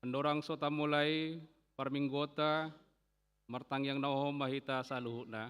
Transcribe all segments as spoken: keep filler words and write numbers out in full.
Andorang so tamulai parmingguonta, martangiang na hohom ma hita saluhutna.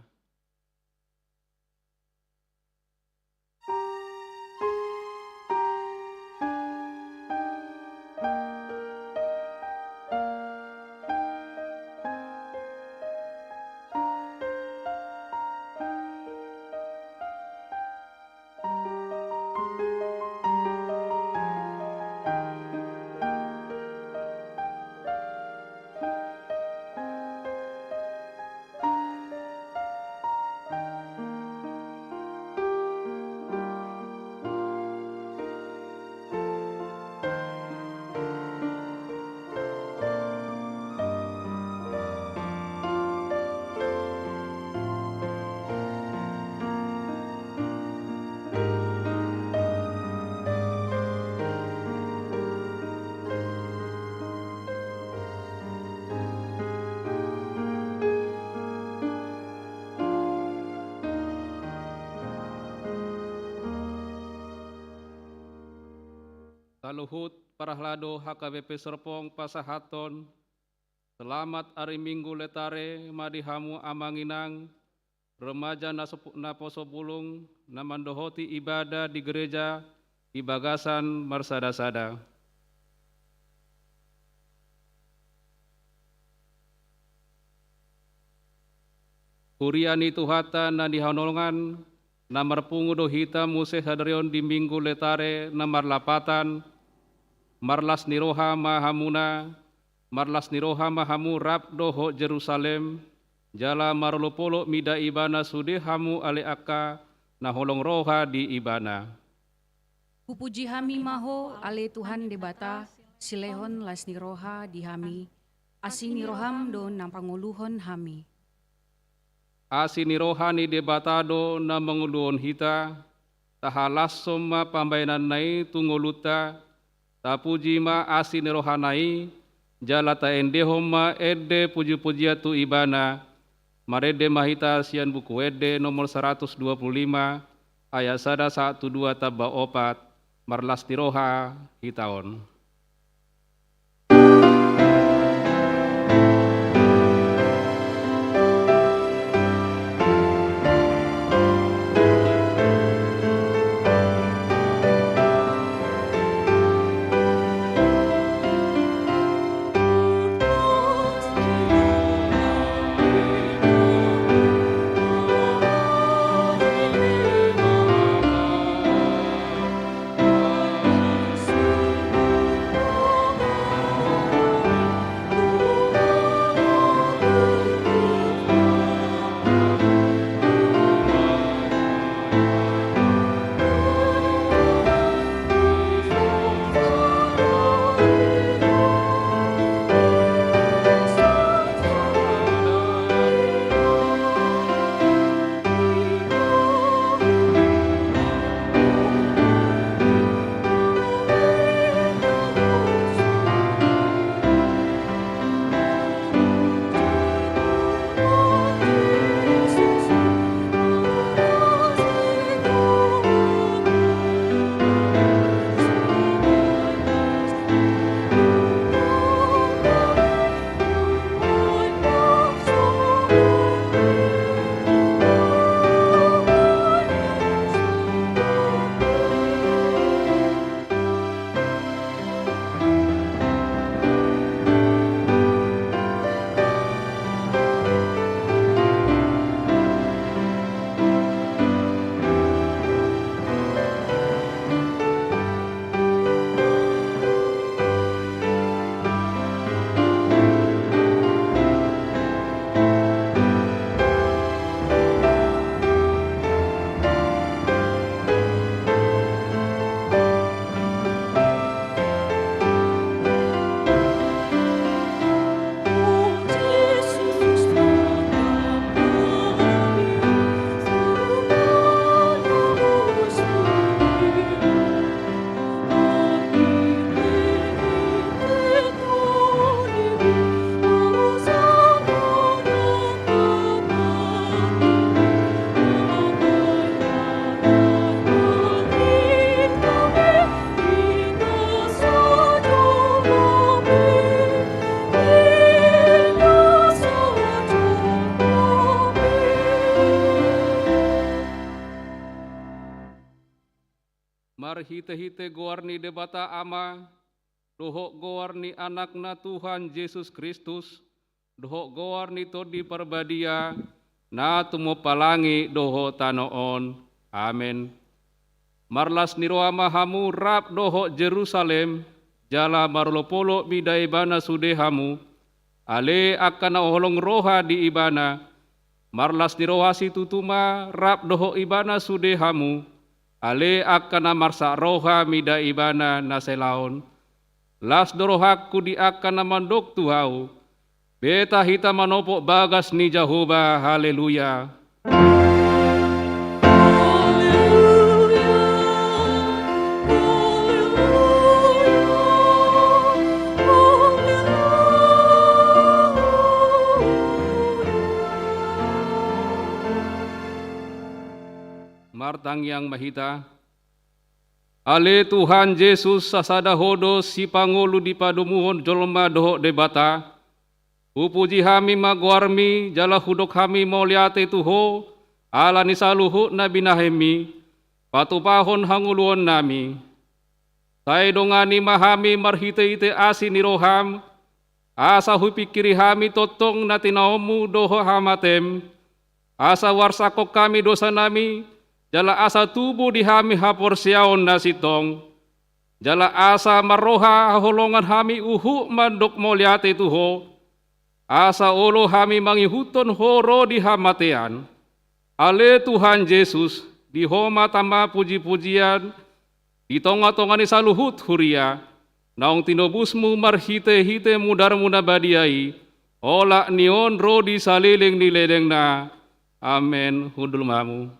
Saluhut parhalado H K B P Serpong pasahathon, selamat ari Minggu Letare ma di hamu amang inang, remaja na sopu-, naposo bulung, na mandohoti ibadah di gereja di bagasan marsada-sada. Huria ni Tuhanta na hinaholongan, na marpungu do hita muse sadari on di Minggu Letare na marlapatan, marlas ni roha ma hamuna, marlas ni roha ma hamu rap dohot Jerusalem, jala marolopolop mida Ibana sude hamu ale angka na holong roha di Ibana. Hupuji hami ma Ho, ale Tuhan Debata, silehon las ni roha di hami, asi ni roham do na pangoluhon hami. Asi ni roha ni Debata do na mangoluhon hita, tahalashon ma pambahenanna i tu ngolunta, tapuji ma asi ni rohana i, jala taendehon ma ende puji-pujian tu Ibana, marende ma hita sian Buku Ende nomor saratus dua pulu lima, ayat sada sahat tu dua tamba opat, marlas ni roha hita on. Marhitehite goar ni Debata Ama, dohot goar ni Anakna Tuhan Jesus Kristus, dohot goar ni Tondi Parbadia, na tumompa langit dohot tano on. Amen. Marlas ni roha ma hamu rap dohot Jerusalem, jala marolopolop mida ibana sude hamu, ale angka na holong roha di ibana. Marlas ni roha situtu ma rap dohot ibana sude hamu, ale angka na marsak roha mida ibana na selaon. Las do rohangku di angka na mandok tu ahu. Beta hita manopot bagas ni Jahowa. Haleluya. Martangiang ma hita. Ale Tuhan Jesus, sasada Ho do sipangolu di padomuhon jolma dohot Debata. Hupuji hami ma goarmi, jala hudok hami mauliate tu Ho, ala ni saluhut na binahenmi, patupahon hangoluannami. Sai dongani ma hami marhitehite asi ni roham, asa hupingkiri hami tongtong na tinaonmu dohot hamatem, asa uarsakkon hami dosanami, jala asa tubu di hami haporseaon na sintong, jala asa marroha haholongan hami huhut mandok mauliate tu Ho, asa olo hami mangihuthon Ho ro di hamatean. Ale Tuhan Jesus, di Ho ma tama pujipujian, di tongatonga ni saluhut huria, naung tinobusmu marhitehite mudarmu na badia i, olat ni on ro di saleleng ni lelengna. Amen. Hundul ma hamu.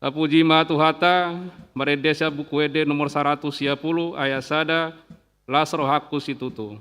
Tapuji ma Tuhanta, marende sian Buku Ende nomor saratus sia pulu, ayat sada, las rohangku situtu.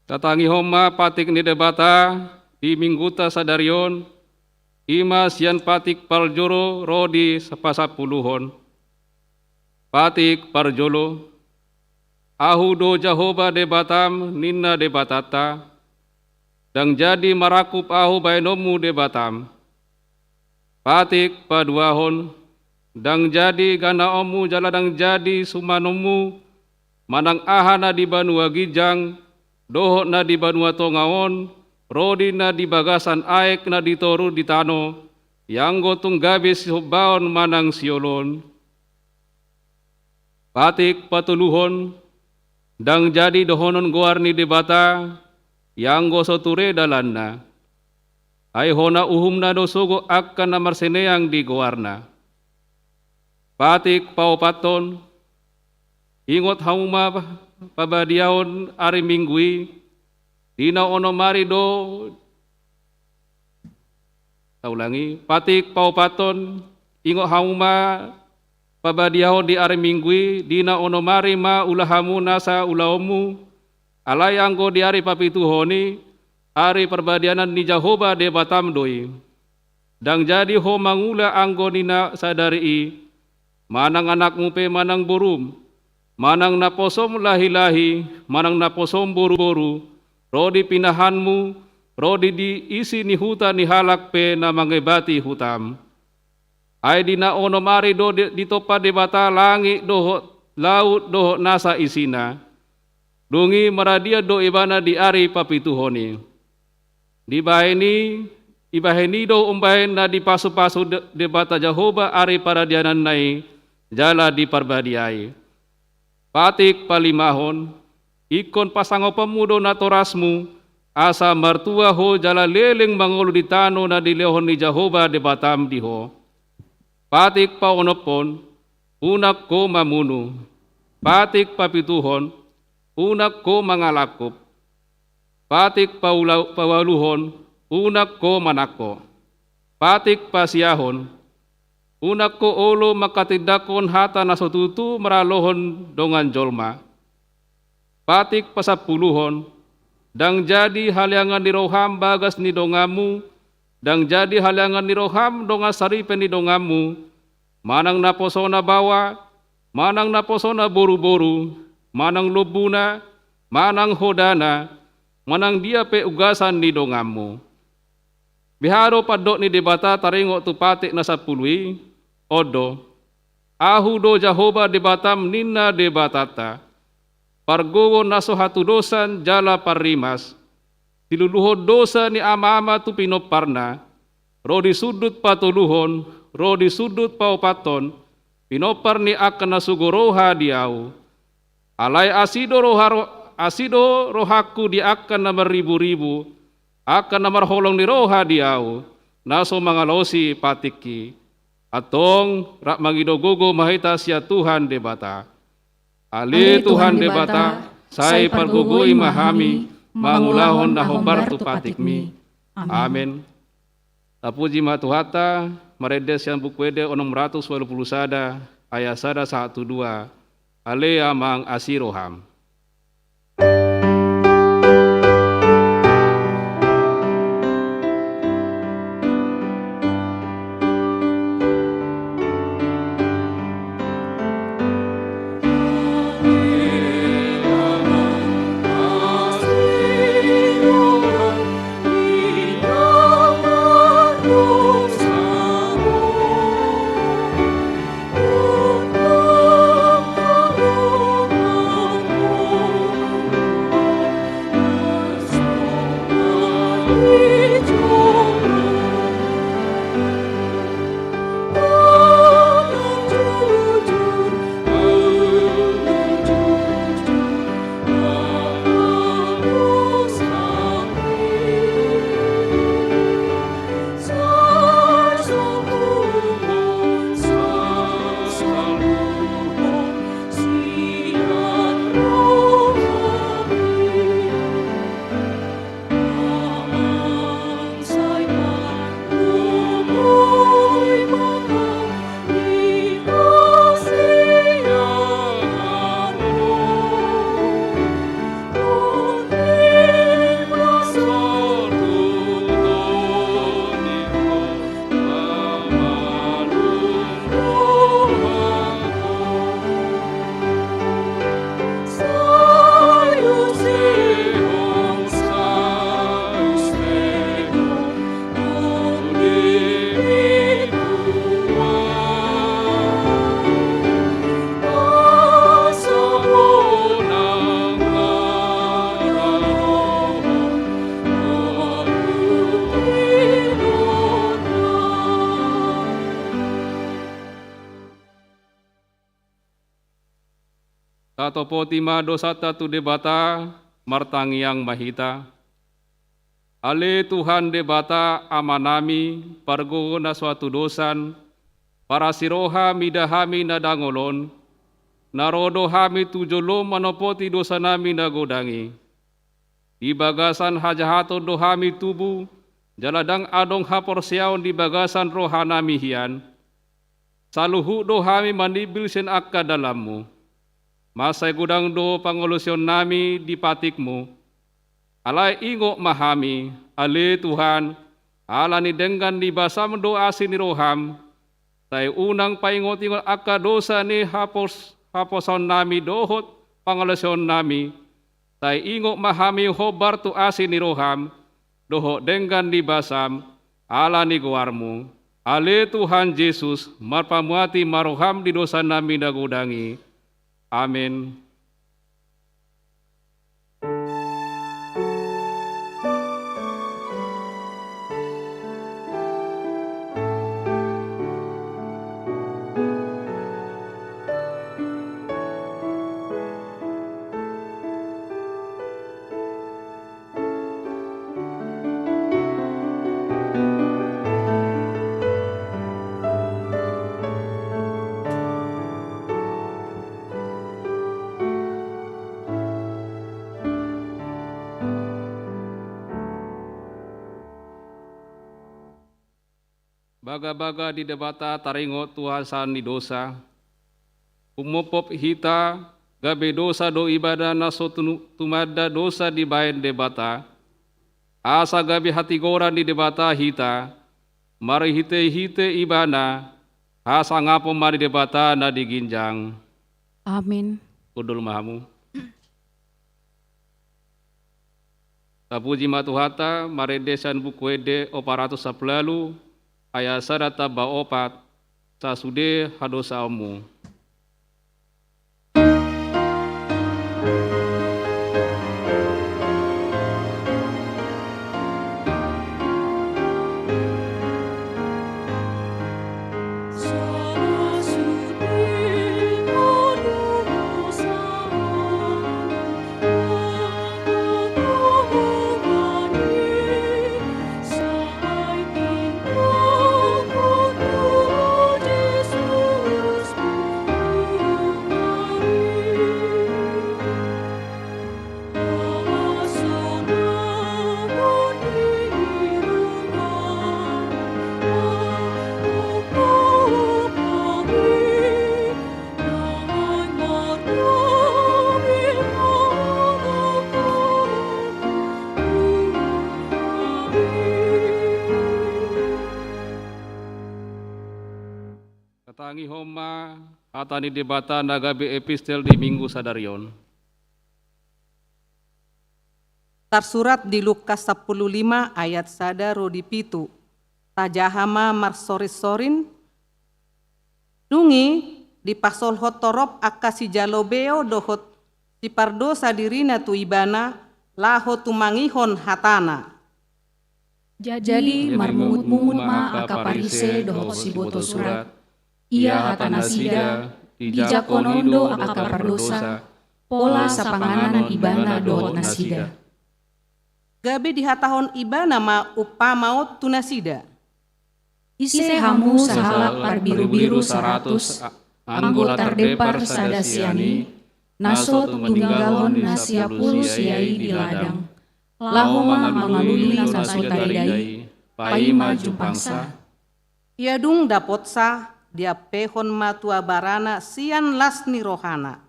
Tatangihon ma patik ni Debata di Mingguta sadari on, i ma sian patik parjolo ro di pasampuluhon. Patik parjolo. Ahu do Jahowa Debatam, ninna Debatanta, ndang jadi marangkup ahu baenonmu Debatam. Patik paduahon. Ndang jadi ganaonmu jala ndang jadi sumanonmu, manang aha na di banua ginjang dohot na di banua tonga on, ro di na di bagasan aek na di toru di tano, ianggo tung gabe sisombaon manang siolon. Patik patoluhon. Ndang jadi dohonon goar ni Debata, ianggo so ture dalanna. Ai hona uhumna do sogot angka na marsineang di goarna. Patik paopathon. Ingot hamu ma pabadiaon ari Minggu i, di na onom ari do, taulangi, patik paopathon. Ingot hamu ma pabadiaon di ari Minggu i, di na onom ari ma ula hamu nasa ulaonmu, alai anggo di ari papituhon i, ari parbadianan ni Jahowa Debatam do i. Ndang jadi ho mangula anggo ni na sadari i, manang anakmu pe manang borum, manang naposom lahilahi, manang naposom boruboru, ro di pinahanmu, ro di, di isi ni huta ni halak pe na mangebati hutam. Ai di na onom ari do di, ditompa Debata langit dohot laut dohot nasa isina. Dung i maradian do ibana di ari papituhon i. Dibahen i, ibahen i do umbahen na dipasupasu De-, Debata Jahowa ari paradiananna i jala diparbadiai. Patik palimahon. Ingkon pasangaponmu do natorasmu, asa martua ho jala leleng mangolu di tano na nilehon ni Jahowa Debatam di ho. Patik paonomhon, unang ho mamunu. Patik papituhon, unang ho mangalangkup. Patik paula-, paualuhon, unang ho manangko. Patik pasiahon, unang ho olo manghatindanghon hata na so tutu maralohon dongan jolma. Patik pasampuluhon, ndang jadi haleangan ni roham bagas ni donganmu, ndang jadi haleangan ni roham dongan saripe ni donganmu, manang naposona baoa, manang naposona boruboru, manang lombuna, manang hodana, manang dia pe ugasan ni donganmu. Beha do pandok ni Debata taringot tu patik na sampulu i? On do: Ahu do Jahowa Debatam, ninna Debatanta, pargogo na so hatudosan jala parrimas, siluluhon dosa ni amaama tu pinomparna, ro di sundut patoluhon, ro di sundut paopathon, pinompar ni angka na sogo roha di Ahu. Alai asi do roha ro-, asi do rohangku di angka na marriburibu, angka na marholong ni roha di Ahu, na so mangalosi patikki. Antong rap mangido gogo ma hita sian Tuhan Debata. Ale Tuhan Debata, sai pargogoi ma hami mangulahon na hombar tu patikmi. Amen. Tapuji ma Tuhanta, marende sian Buku Ende onom ratus ualu pulu sada, ayat sada sahat tu dua. Ale Amang, asi roham. Tatopoti ma dosanta tu Debata, martangiang ma hita. Ale Tuhan Debata Amanami, pargogo na so hatudosan, parasi roha mida hami na dangol on, na ro do hami tu jolom manopoti dosanami na godang i. Di bagasan hajahaton do hami tubu, jala ndang adong haporseaon di bagasan rohanami hian. Saluhut do hami manimbil sian angka dalanmu. Mansai godang do pangalaosionnami di patikmu. Alai ingot ma hami, ale Tuhan, ala ni denggan ni basam do asi ni roham, sai unang paingotingot angka dosa ni hapos-, haposaonnami dohot pangalaosionnami, sai ingot ma hami hombar tu asi ni roham, dohot denggan ni basam, ala ni goarmu. Ale Tuhan Jesus, marpamuati ma roham di dosanami na godang i. Amen. Bagabaga ni Debata taringot tu hasesaan ni dosa. Umophop hita, gabe dosa do ibana na so tunu-, tumanda dosa dibaen Debata. Asa gabe hatigoran ni Debata hita, marhitehite ibana, hasangapon ma ni Debata na di ginjang. Amin. Hundul ma hamu. Tapuji ma Tuhanta, marende sian Buku Ende opat ratus sampulu ualu, ayat sada tamba opat, sasude hadosaonmu. Tatangihon ma hata ni Debata na gabe epistel di Minggu sadari on. Tarsurat di Lukas sampulu lima ayat sada ro di pitu. Tajaha ma marsorinsorin. Dung i dipasolhot torop angka sijalo beo dohot sipardosa dirina tu Ibana, laho tumangihon hatana. Jadi marmungutmungut ma angka Parise dohot sibotosurat. Ia hata nasida, dijangkon on do angka pardosa, pola sapanganan ibana dohot nasida. Gabe dihatahon Ibana ma umpama on tu nasida. Ise hamu sahalak parbirubiru saratus, anggo tardempar sada sian i, na so tumanggalhon na siapulu sia i di ladang, laho ma mangalului na so tarida i, paima jumpangsa? Ia dung dapotsa, diampehon ma tu abarana sian las ni rohana.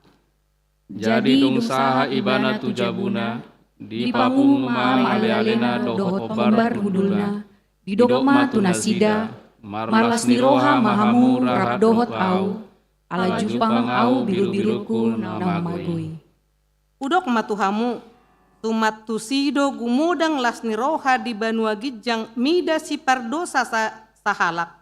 Jadi dung sahat ibana tu jabuna, dipapungu ma alealena dohot hombar hundulna, didok ma tu nasida, marlas ni roha ma hamu rap dohot ahu, ala jumpang ahu birubirungku na mago i. Hudok ma tu hamu, suman tusi do gumodang las ni roha di banua ginjang mida sipardosa sa-, sahalak,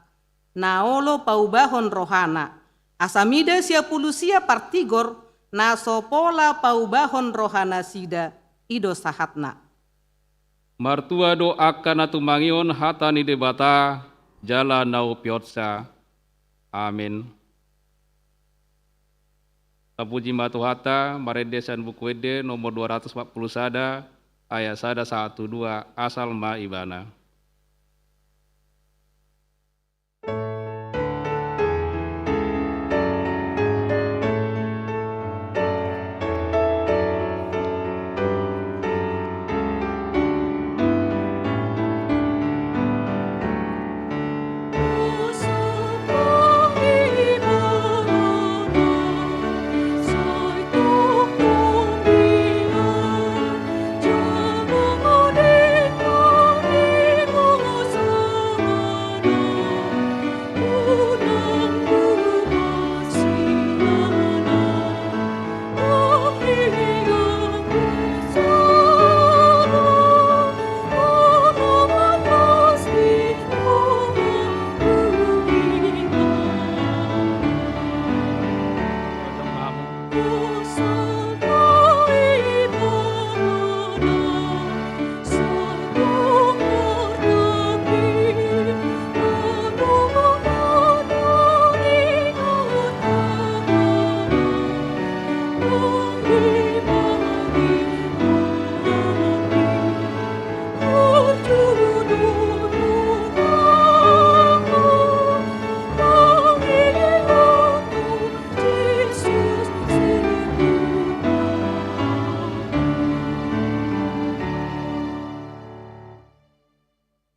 na olo paubahon rohana, asa mida siapulu sia partigor, na so pola paubahon rohanasida, i do sahatna. Martua do angka na tumangihon hata ni Debata, jala na umpeopsa. Amen. Tapuji ma Tuhanta, marende sian Buku Ende nomor dua ratus empat puluh sada, ayat sada sahat tu dua, asal ma ibana.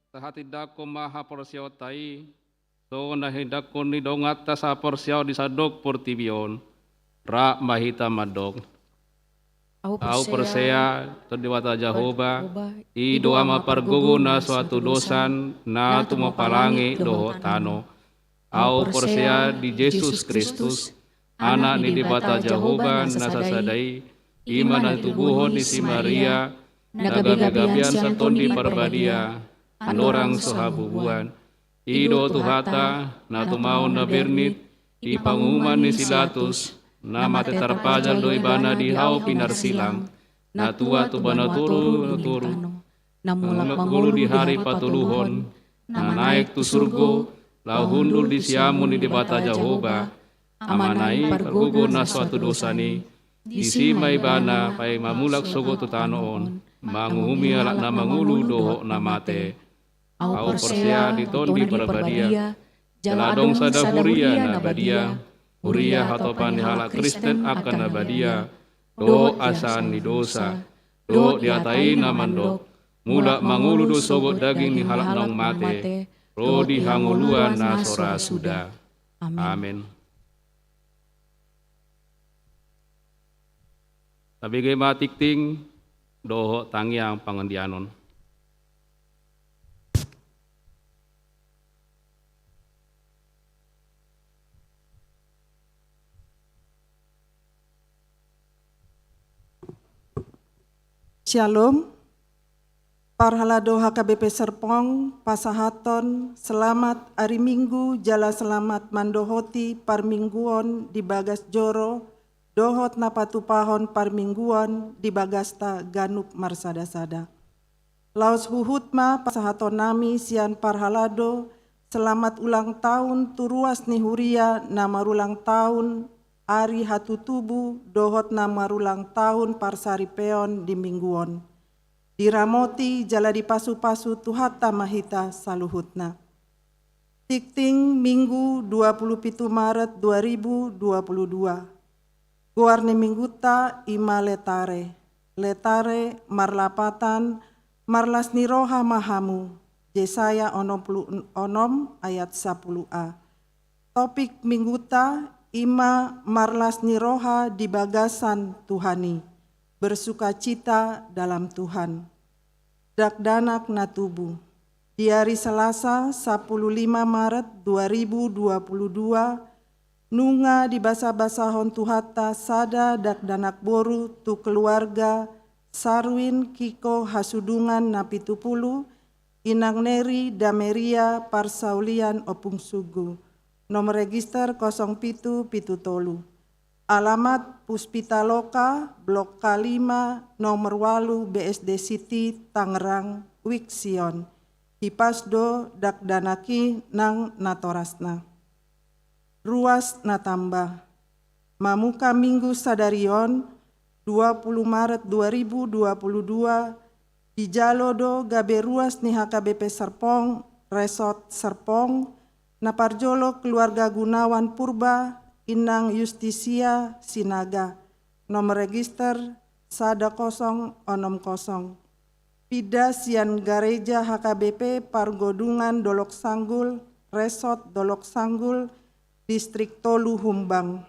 Tahatindangkon ma haporseaonta i, songon na hinanghon ni donganta saporseaon di sandok portibi on, rap ma hita mandok. Ahu porsea, tu Debata Jahowa, i do Ama pargogo na so hatudosan, na tumompa langit dohot tano. Ahu porsea di Jesus Kristus, Anak ni Debata Jahowa na sasada i, i ma na tubuhon ni si Maria, na gabegabean sian Tondi Parbadia, andorang so habubuan. I do Tuhanta, na tumaon na bernit, di panguhuman ni si Pilatus, na mate tarpajal do ibana di hau pinarsilang, na tuat tu banua toru, toru, na mulak mangolu di hari patoluhon, na naek tu surgo, laho hundul di siamun ni Debata Jahowa, Amana i pargogo na so hatudosan i, disi ma ibana paima mulak sogot tu tano on, manguhumi halak na mangolu dohot na mate. Ahu porsea di Tondi Parbadia, jala adong sada huria na badia, huria hatopan ni halak Kristen angka na badia, dohot hasesaan ni dosa, dohot di hata i na mandok, mulak mangolu do sogot daging ni halak naung mate, ro di hangoluan na so ra suda. Amen. Tabege ma tingting dohot tangiang pangandianon. Syalom. Parhalado H K B P Serpong, pasahathon selamat ari Minggu jala selamat mandohoti parmingguon di bagas joro dohot na patupahon parmingguon di bagasta ganup marsada-sada. Laos huhut ma pasahatonnami sian parhalado selamat ulang tahun tu ruas ni huria na marulang tahun ari hatutubu dohot na marulang tahun parsaripeon di mingguon. Diramoti jala dipasupasu Tuhanta ma hita saluhutna. Tingting Minggu dua puluh pitu Maret dua ribu dua puluh dua. Goar ni Minggunta i ma Letare. Letare marlapatan, marlas ni roha ma hamu. Jesaya onom puluh onom ayat sapuluh a. Topik Minggunta i ma marlas ni roha di bagasan Tuhan i, bersukacita dalam Tuhan. Dakdanak na tubu. Di ari Selasa, sapuluh lima Maret dua ribu dua puluh dua, nunga dibasabasahon Tuhanta sada dakdanak boru tu keluarga Sarwin Kiko Hasudungan na pitu puluh, Inang Neri Dameria Parsaulian Ompung Sugu, nomor register kosong pitu pitu tolu. Alamat Puspita Loka, Blok K lima, nomor ualu, B S D City, Tangerang, Wik Sion. Hipas do dakdanak i nang natorasna. Ruas na tamba. Mamungka Minggu sadari on, dua puluh Maret dua ribu dua puluh dua, dijalo do gabe ruas ni H K B P Serpong, Resort Serpong, na parjolo keluarga Gunawan Purba, Inang Justisia Sinaga, nomor register sada kosong onom kosong. Pinda sian gareja H K B P Pargodungan Dolok Sanggul, Resort Dolok Sanggul, Distrik tolu Humbang.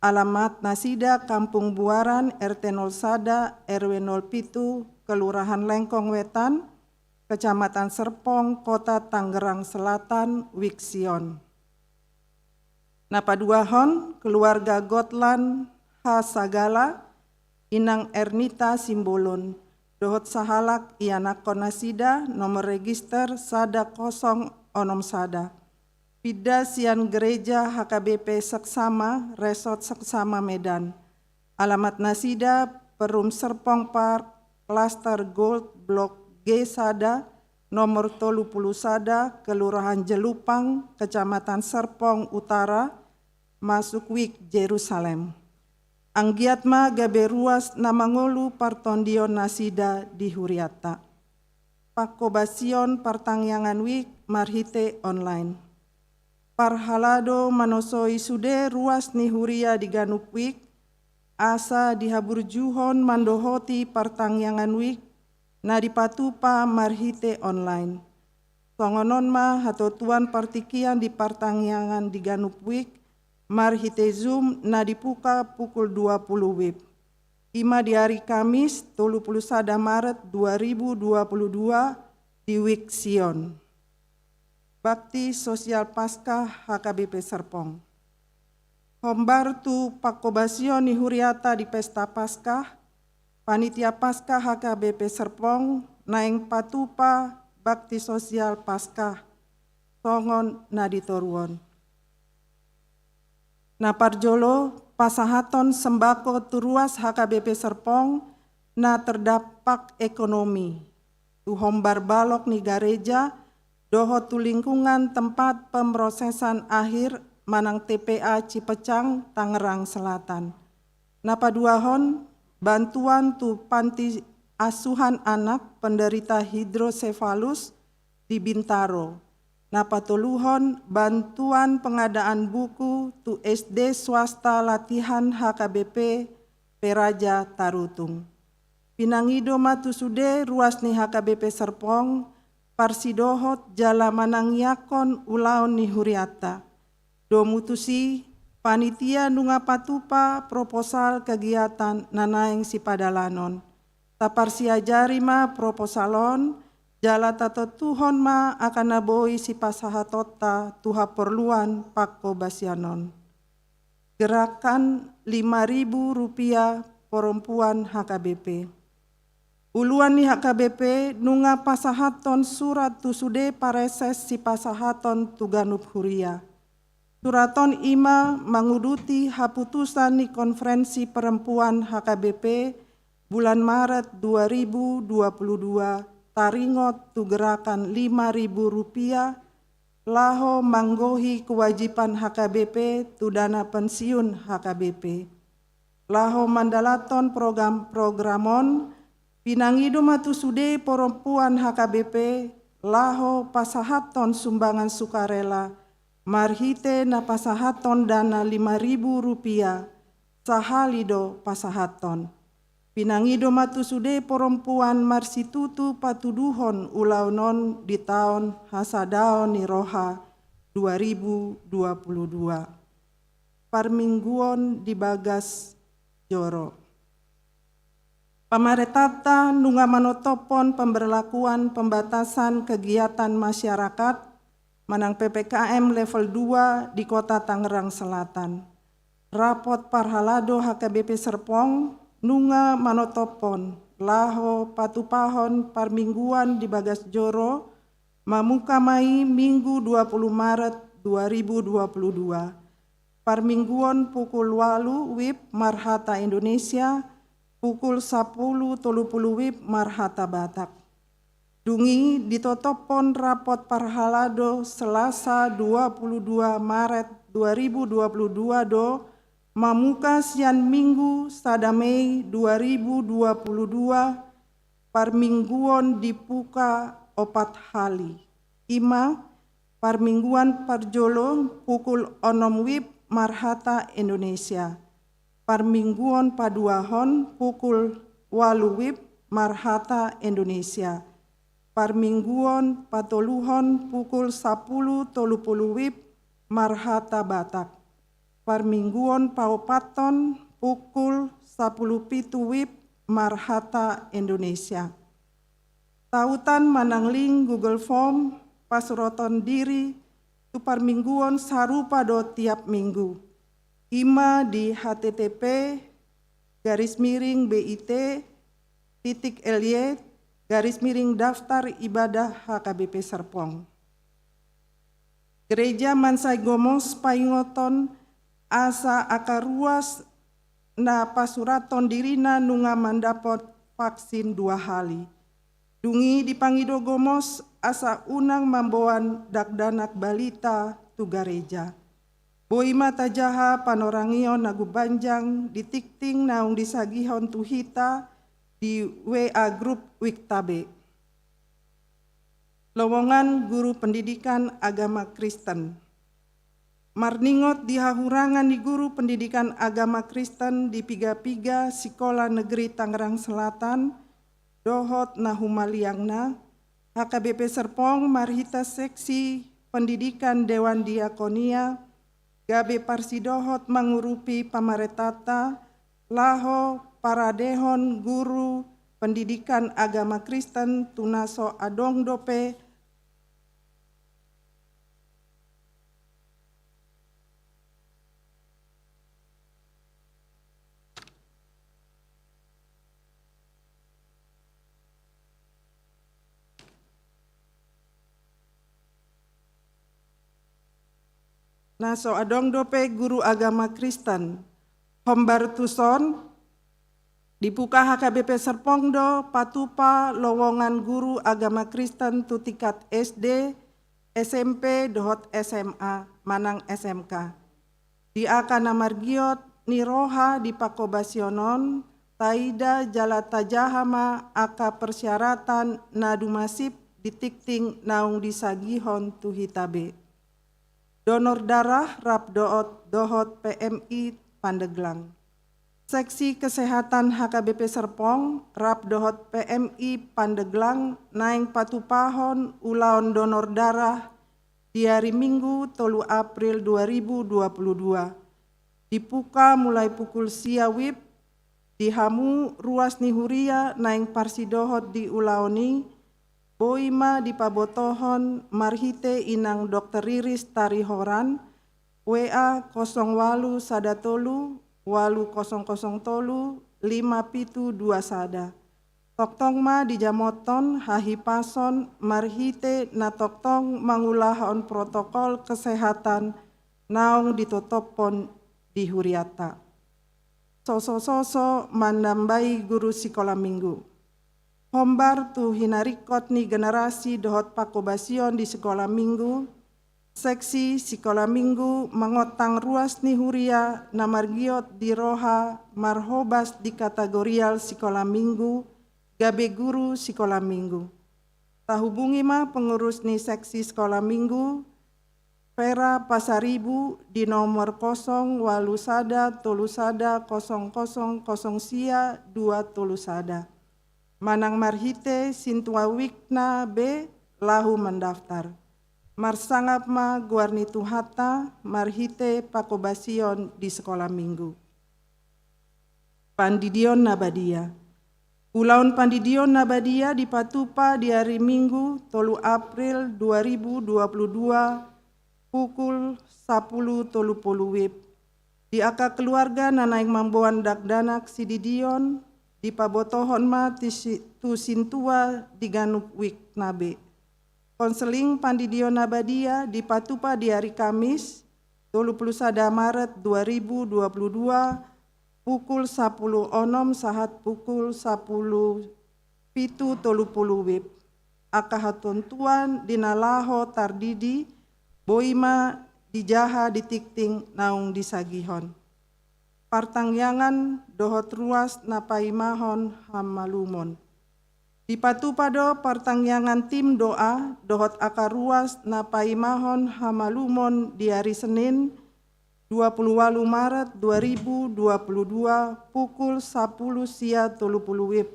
Alamat nasida Kampung Buaran, R T nol sada, R W nol pitu, Kelurahan Lengkong Wetan, Kecamatan Serpong, Kota Tangerang Selatan, Wik Sion. Na paduahon, keluarga Gotlan H Sagala, Inang Ernita Simbolon, dohot sahalak ianakhon nasida, nomor register sada kosong onom sada. Pinda sian gereja H K B P Seksama, Resort Seksama Medan. Alamat nasida, Perum Serpong Park, Klaster Gold, Blok G sada, nomor tolu puluh sada, Kelurahan Jelupang, Kecamatan Serpong Utara, masuk Wik Jerusalem. Anggiat ma gabe ruas na mangolu partondion nasida di hurianta. Panghobasion partangiangan Wik marhite online. Parhalado manosoi sude ruas ni huria di ganup Wik, asa dihaburjuhon mandohoti partangiangan Wik na dipatupa marhite online. Songon on ma hatotuan partingkian di partangiangan di ganup wijk marhite Zoom na dibuka pukul dua puluh wib. I ma di ari Kamis tolu puluh sada Maret dua ribu dua puluh dua di wijk Sion. Bakti Sosial Paskah H K B P Serpong. Hombar tu pangkobasion ni huriata di Pesta Paskah, Panitia Paskah H K B P Serpong naeng patupa bakti sosial Paskah songon na di toru on. Na parjolo, pasahaton sembako tu ruas H K B P Serpong na terdampak ekonomi tu hombar balok ni gareja dohot tu lingkungan tempat pemrosesan akhir manang T P A Cipecang, Tangerang Selatan. Na paduahon, bantuan tu panti asuhan anak penderita hidrosefalus di Bintaro. Na patoluhon, bantuan pengadaan buku tu S D swasta latihan H K B P Peraja Tarutung. Pinangido ma tu sude ruas ni H K B P Serpong parsidohot jala manangiangkon ulaon ni huriata. Domu tusi, panitia nunga patupa proposal kegiatan na naeng sipadalanon. Taparsiajari ma proposal on, jala tatontuhon ma angka na boi sipasahatonta tu haporluan pangkobasion on. Gerakan lima ribu rupiah perempuan H K B P. Uluan ni H K B P nunga pasahathon surat tu sude pareses sipasahaton tu ganup huria. Surat on i ma manguduti haputusan ni Konferensi Perempuan H K B P bulan Maret dua ribu dua puluh dua taringot tu gerakan lima ribu rupiah laho manggohi kewajiban H K B P tu dana pensiun H K B P. Laho mandalathon program-program on, pinangido ma tu sude perempuan H K B P laho pasahathon sumbangan sukarela marhite na pasahathon dana lima ribu rupiah, sahali do pasahathon. Pinangido ma tu sude perempuan marsitutu patuduhon ulaon on di taon hasadaon ni roha dua ribu dua puluh dua. Parmingguon di bagas joro. Pamarentanta nunga manotophon pemberlakuan pembatasan kegiatan masyarakat manang P P K M level dua di Kota Tangerang Selatan. Rapot parhalado H K B P Serpong nunga manotophon laho patupahon parmingguan di bagas joro mamuka ma i Minggu dua puluh Maret dua ribu dua puluh dua. Parmingguon pukul ualu wib marhata Indonesia, pukul sapulu tolu pulu wib marhata Batak. Dung i ditotophon rapot parhalado Selasa dua puluh dua Maret dua ribu dua puluh dua do mamuka sian Minggu sada Mei dua ribu dua puluh dua, parmingguon dibuka opat hali. I ma, parmingguan parjolo pukul onom wib marhata Indonesia. Parmingguon paduahon pukul ualu wib marhata Indonesia. Parmingguon patoluhon pukul sapulu tolu pulu wib marhata Batak. Parmingguon paopathon pukul sapulu pitu wib marhata Indonesia. Tautan manang link Google Form pasuroton diri tu parmingguon sarupa do tiap minggu. I ma di H T T P garis miring B I T titik L Y garis miring daftar ibadah H K B P Serpong. Gereja mansai gomos paingoton asa angka ruas na pasurathon dirina nunga mandapot vaksin dua hali. Dung i dipangido gomos asa unang mamboan dakdanak balita tu gareja. Boi ma tajaha panorangion na gumbanjang di tingting naung disagihon tu hita di W A grup Wiktabe. Lowongan guru pendidikan agama Kristen. Marningot di hahurangan ni guru pendidikan agama Kristen di piga-piga Sikola Negeri Tangerang Selatan dohot na humaliangna, H K B P Serpong marhite seksi pendidikan Dewan Diakonia gabe parsidohot mangurupi pamarentanta laho paradehon guru pendidikan agama Kristen tu na so adong dope na so adong dope guru agama Kristen. Hombar tuson, dibuka H K B P Serpong do patupa lowongan guru agama Kristen tu tingkat S D, S M P dohot S M A manang S M K. Di angka na margiot ni roha di pangkobasion on, taida jala tajaha ma angka persyaratan na dumasip di tingting naung disagihon tu hita be. Donor darah rap dohot, dohot P M I Pandeglang. Seksi Kesehatan H K B P Serpong rap dohot P M I Pandeglang naeng patupahon ulaon donor darah di ari Minggu tolu April dua ribu dua puluh dua. Dibuka mulai pukul sia WIB. Di hamu ruas ni huria naeng parsidohot di ulaon i, boi ma dipabotohon marhite inang dokter Riris Tarihoran, W A kosong walu sada tolu, walu kosong kosong tolu, lima pitu dua sada. Tongtong ma dijamothon hahipason marhite na tongtong mangulahon protokol kesehatan naung ditotophon di hurianta. Sosososo manambai guru sikola minggu. Hombar tu hinaringkot ni generasi dohot pangkobasion di sikola minggu, seksi sikola minggu mangondang ruas ni huria na margiot di roha marhobas di kategorial sikola minggu gabe guru sikola minggu. Tahubungi ma pengurus ni seksi sikola minggu, Vera Pasaribu, di nomor kosong walu sada tolu sada kosong kosong kosong sia dua tolu sada. Manang marhite sintua WIB-na be laho mandaftar. Marsangap ma goar ni Tuhanta marhite pangkobasion di sikola minggu. Pandidion na badia. Ulaon pandidion na badia dipatupa di ari Minggu tolu April dua ribu dua puluh dua pukul sapuluh tolu pulu WIB. Di angka keluarga na naeng mamboan dakdanak sididion, dipabotohon ma tu si-, tu sintua di ganup WIB-na be. Konseling pandidion na badia dipatupa di ari Kamis, tolu pulu sada Maret dua ribu dua pulu dua, pukul sapuluh onom sahat pukul sapuluh pitu tolu pulu WIB. Angka hatontuan di na laho tardidi, boi ma dijaha di tingting naung disagihon. Partangiangan dohot ruas na paimahon hamalumon. Dipatupa do partangiangan tim doa dohot angka ruas na paimahon hamalumon di ari Senin, dua pulu walu Maret dua ribu dua pulu dua, pukul sapuluh sia tolu pulu WIB.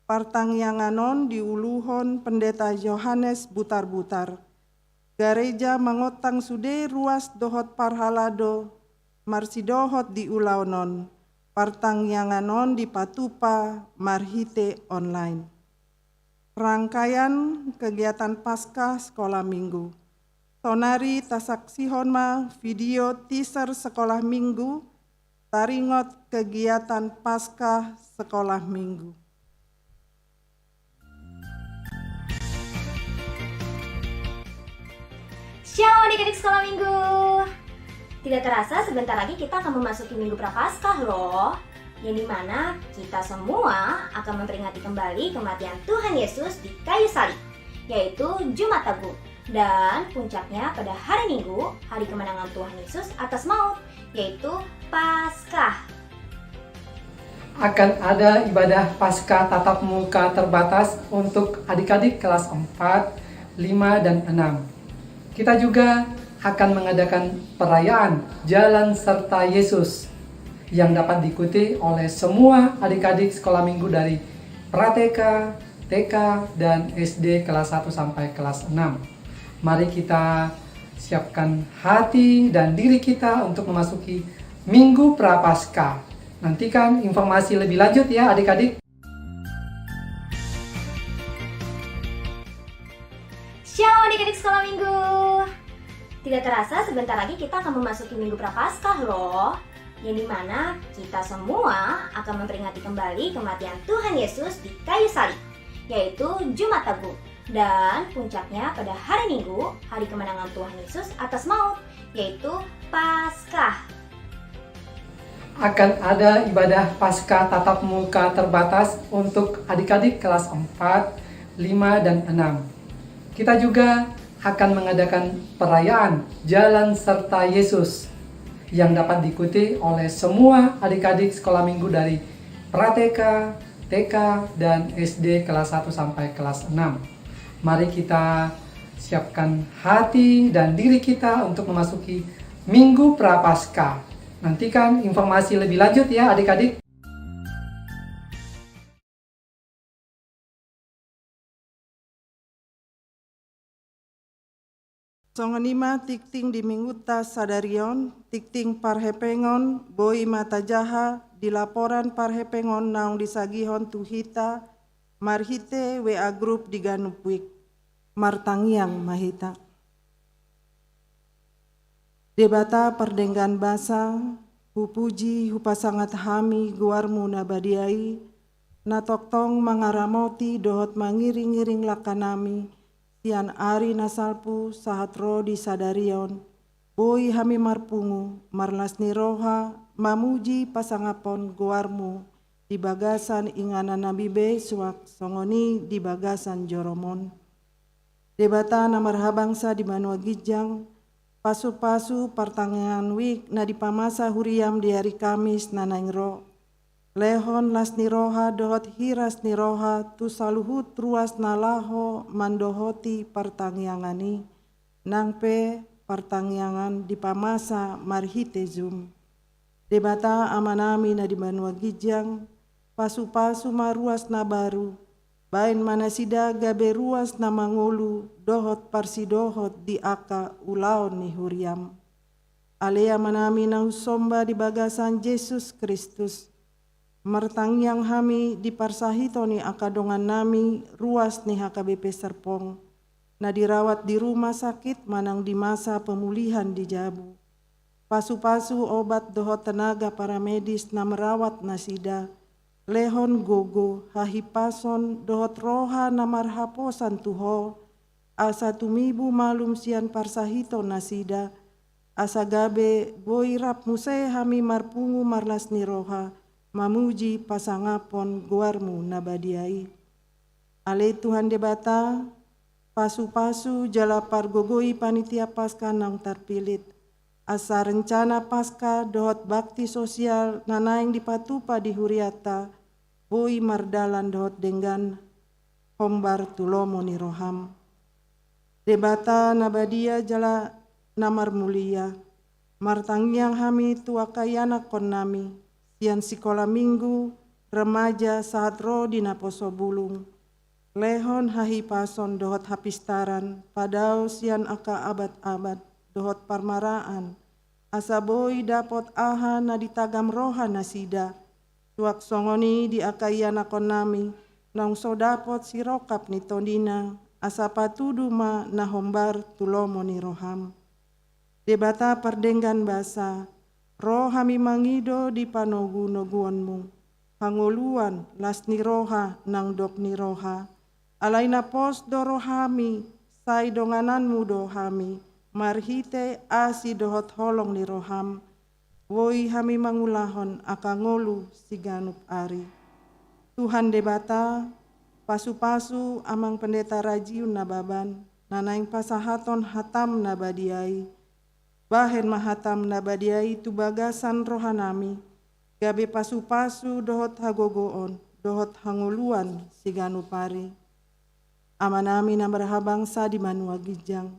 Partangiangan on diuluhon Pendeta Johannes Butarbutar. Gareja mangondang sude ruas dohot parhalado marsidohot di ulaon on. Partangiangan on dipatupa marhite online. Rangkaian kegiatan Paskah Sekolah Minggu. Saonari tasaksihon ma video teaser Sekolah Minggu, taringot kegiatan Paskah Sekolah Minggu. Shalom adik-adik sekolah minggu. Tidak terasa sebentar lagi kita akan memasuki Minggu Prapaskah loh. Yang dimana kita semua akan memperingati kembali kematian Tuhan Yesus di kayu salib, yaitu Jumat Agung. Dan puncaknya pada hari Minggu, hari kemenangan Tuhan Yesus atas maut, yaitu Paskah. Akan ada ibadah Paskah tatap muka terbatas untuk adik-adik kelas empat, lima, dan enam. Kita juga akan mengadakan perayaan Jalan Serta Yesus yang dapat diikuti oleh semua adik-adik sekolah minggu dari pra-T K, T K dan S D kelas satu sampai kelas enam. Mari kita siapkan hati dan diri kita untuk memasuki Minggu Prapaskah. Nantikan informasi lebih lanjut ya, adik-adik. Shalom adik-adik sekolah minggu. Tidak terasa sebentar lagi kita akan memasuki Minggu Prapaskah loh. Yang dimana kita semua akan memperingati kembali kematian Tuhan Yesus di kayu salib, yaitu Jumat Agung. Dan puncaknya pada hari Minggu, hari kemenangan Tuhan Yesus atas maut, yaitu Paskah. Akan ada ibadah Paskah tatap muka terbatas untuk adik-adik kelas empat, lima, dan enam. Kita juga akan mengadakan perayaan Jalan Serta Yesus yang dapat diikuti oleh semua adik-adik sekolah minggu dari pra-T K, T K, dan S D kelas satu sampai kelas enam. Mari kita siapkan hati dan diri kita untuk memasuki Minggu Prapaskah. Nantikan informasi lebih lanjut ya, adik-adik. Songon i ma tingting di minggunta sadari on, tingting parhepengon, boi ma tajaha di laporan parhepengon naung disagihon tu hita marhite W A grup di ganup wijk. Martangiang ma hita. Debata pardenggan basa, hupuji, hupasangat hami goarmu na badia i, na tongtong mangaramoti dohot mangiring-iring langkanami, sian ari na salpu sahat ro di sadari on, boi hami marpungu, marlas ni roha, mamuji pasangaphon goarmu, di bagasan inganannami be suang songon i di bagasan jorom on. Debata na marhabangsa di banua ginjang, pasu-pasu partangiangan wijk na dipamasa huriam di ari Kamis na naeng ro. Lehon las ni roha dohot hiras ni roha tu saluhut ruas na laho mandohoti partangiangan i, nang pe partangiangan dipamasa marhite Zoom. Debata Amanami na di banua ginjang, pasu-pasu ma ruas na baru, baen ma nasida gabe ruas na mangolu dohot parsidohot di angka ulaon ni huriam. Ale Amanami na hunsomba di bagasan Jesus Kristus, martangiang hami di parsahiton ni angka dongannami ruas ni H K B P Serpong, na dirawat di rumah sakit manang di masa pemulihan di jabu. Pasu-pasu obat dohot tenaga paramedis na merawat nasida, lehon gogo, hahipason dohot roha na marhaposan tu Ho, asa tumibu malum sian parsahiton nasida, asa gabe boi rap muse hami marpungu marlas ni roha, mamuji pasangaphon goarmu na badia i. Ale Tuhan Debata, pasu-pasu jala pargogoi panitia Paskah naung tarpilit, asa rencana Paskah dohot bakti sosial na naeng dipatupa di hurianta, boi mardalan dohot denggan, hombar tu lomo ni roham. Debata na badia jala na marmulia, martangiang hami tu angka ianakkonnami, sian sikola minggu, remaja sahat ro di naposo bulung. Lehon hahipason dohot hapistaran, padao sian angka abat-abat, dohot parmaraan, asa boi dapot aha na ditagam roha nasida, suang songon i di angka ianakkonnami, naung so dapot sirongkap ni tondina, asa patudu ma na hombar tu lomo ni roham. Debata pardenggan basa, ro hami mangido di panogu-noguonmu, hangoluan, las ni roha, nang dok ni roha, alai na pos do rohami, sai dongananmu do hami, marhite asi dohot holong ni roham, boi hami mangulahon angka ngolu siganup ari. Tuhan Debata, pasu-pasu Amang Pendeta Rajiun Nababan, na naeng pasahaton hatam na badia i, bahen ma hatam na badia i tu bagasan rohanami, gabe pasu-pasu dohot hagogoon, dohot hangoluan siganup ari. Amanami na marhabangsa di banua ginjang,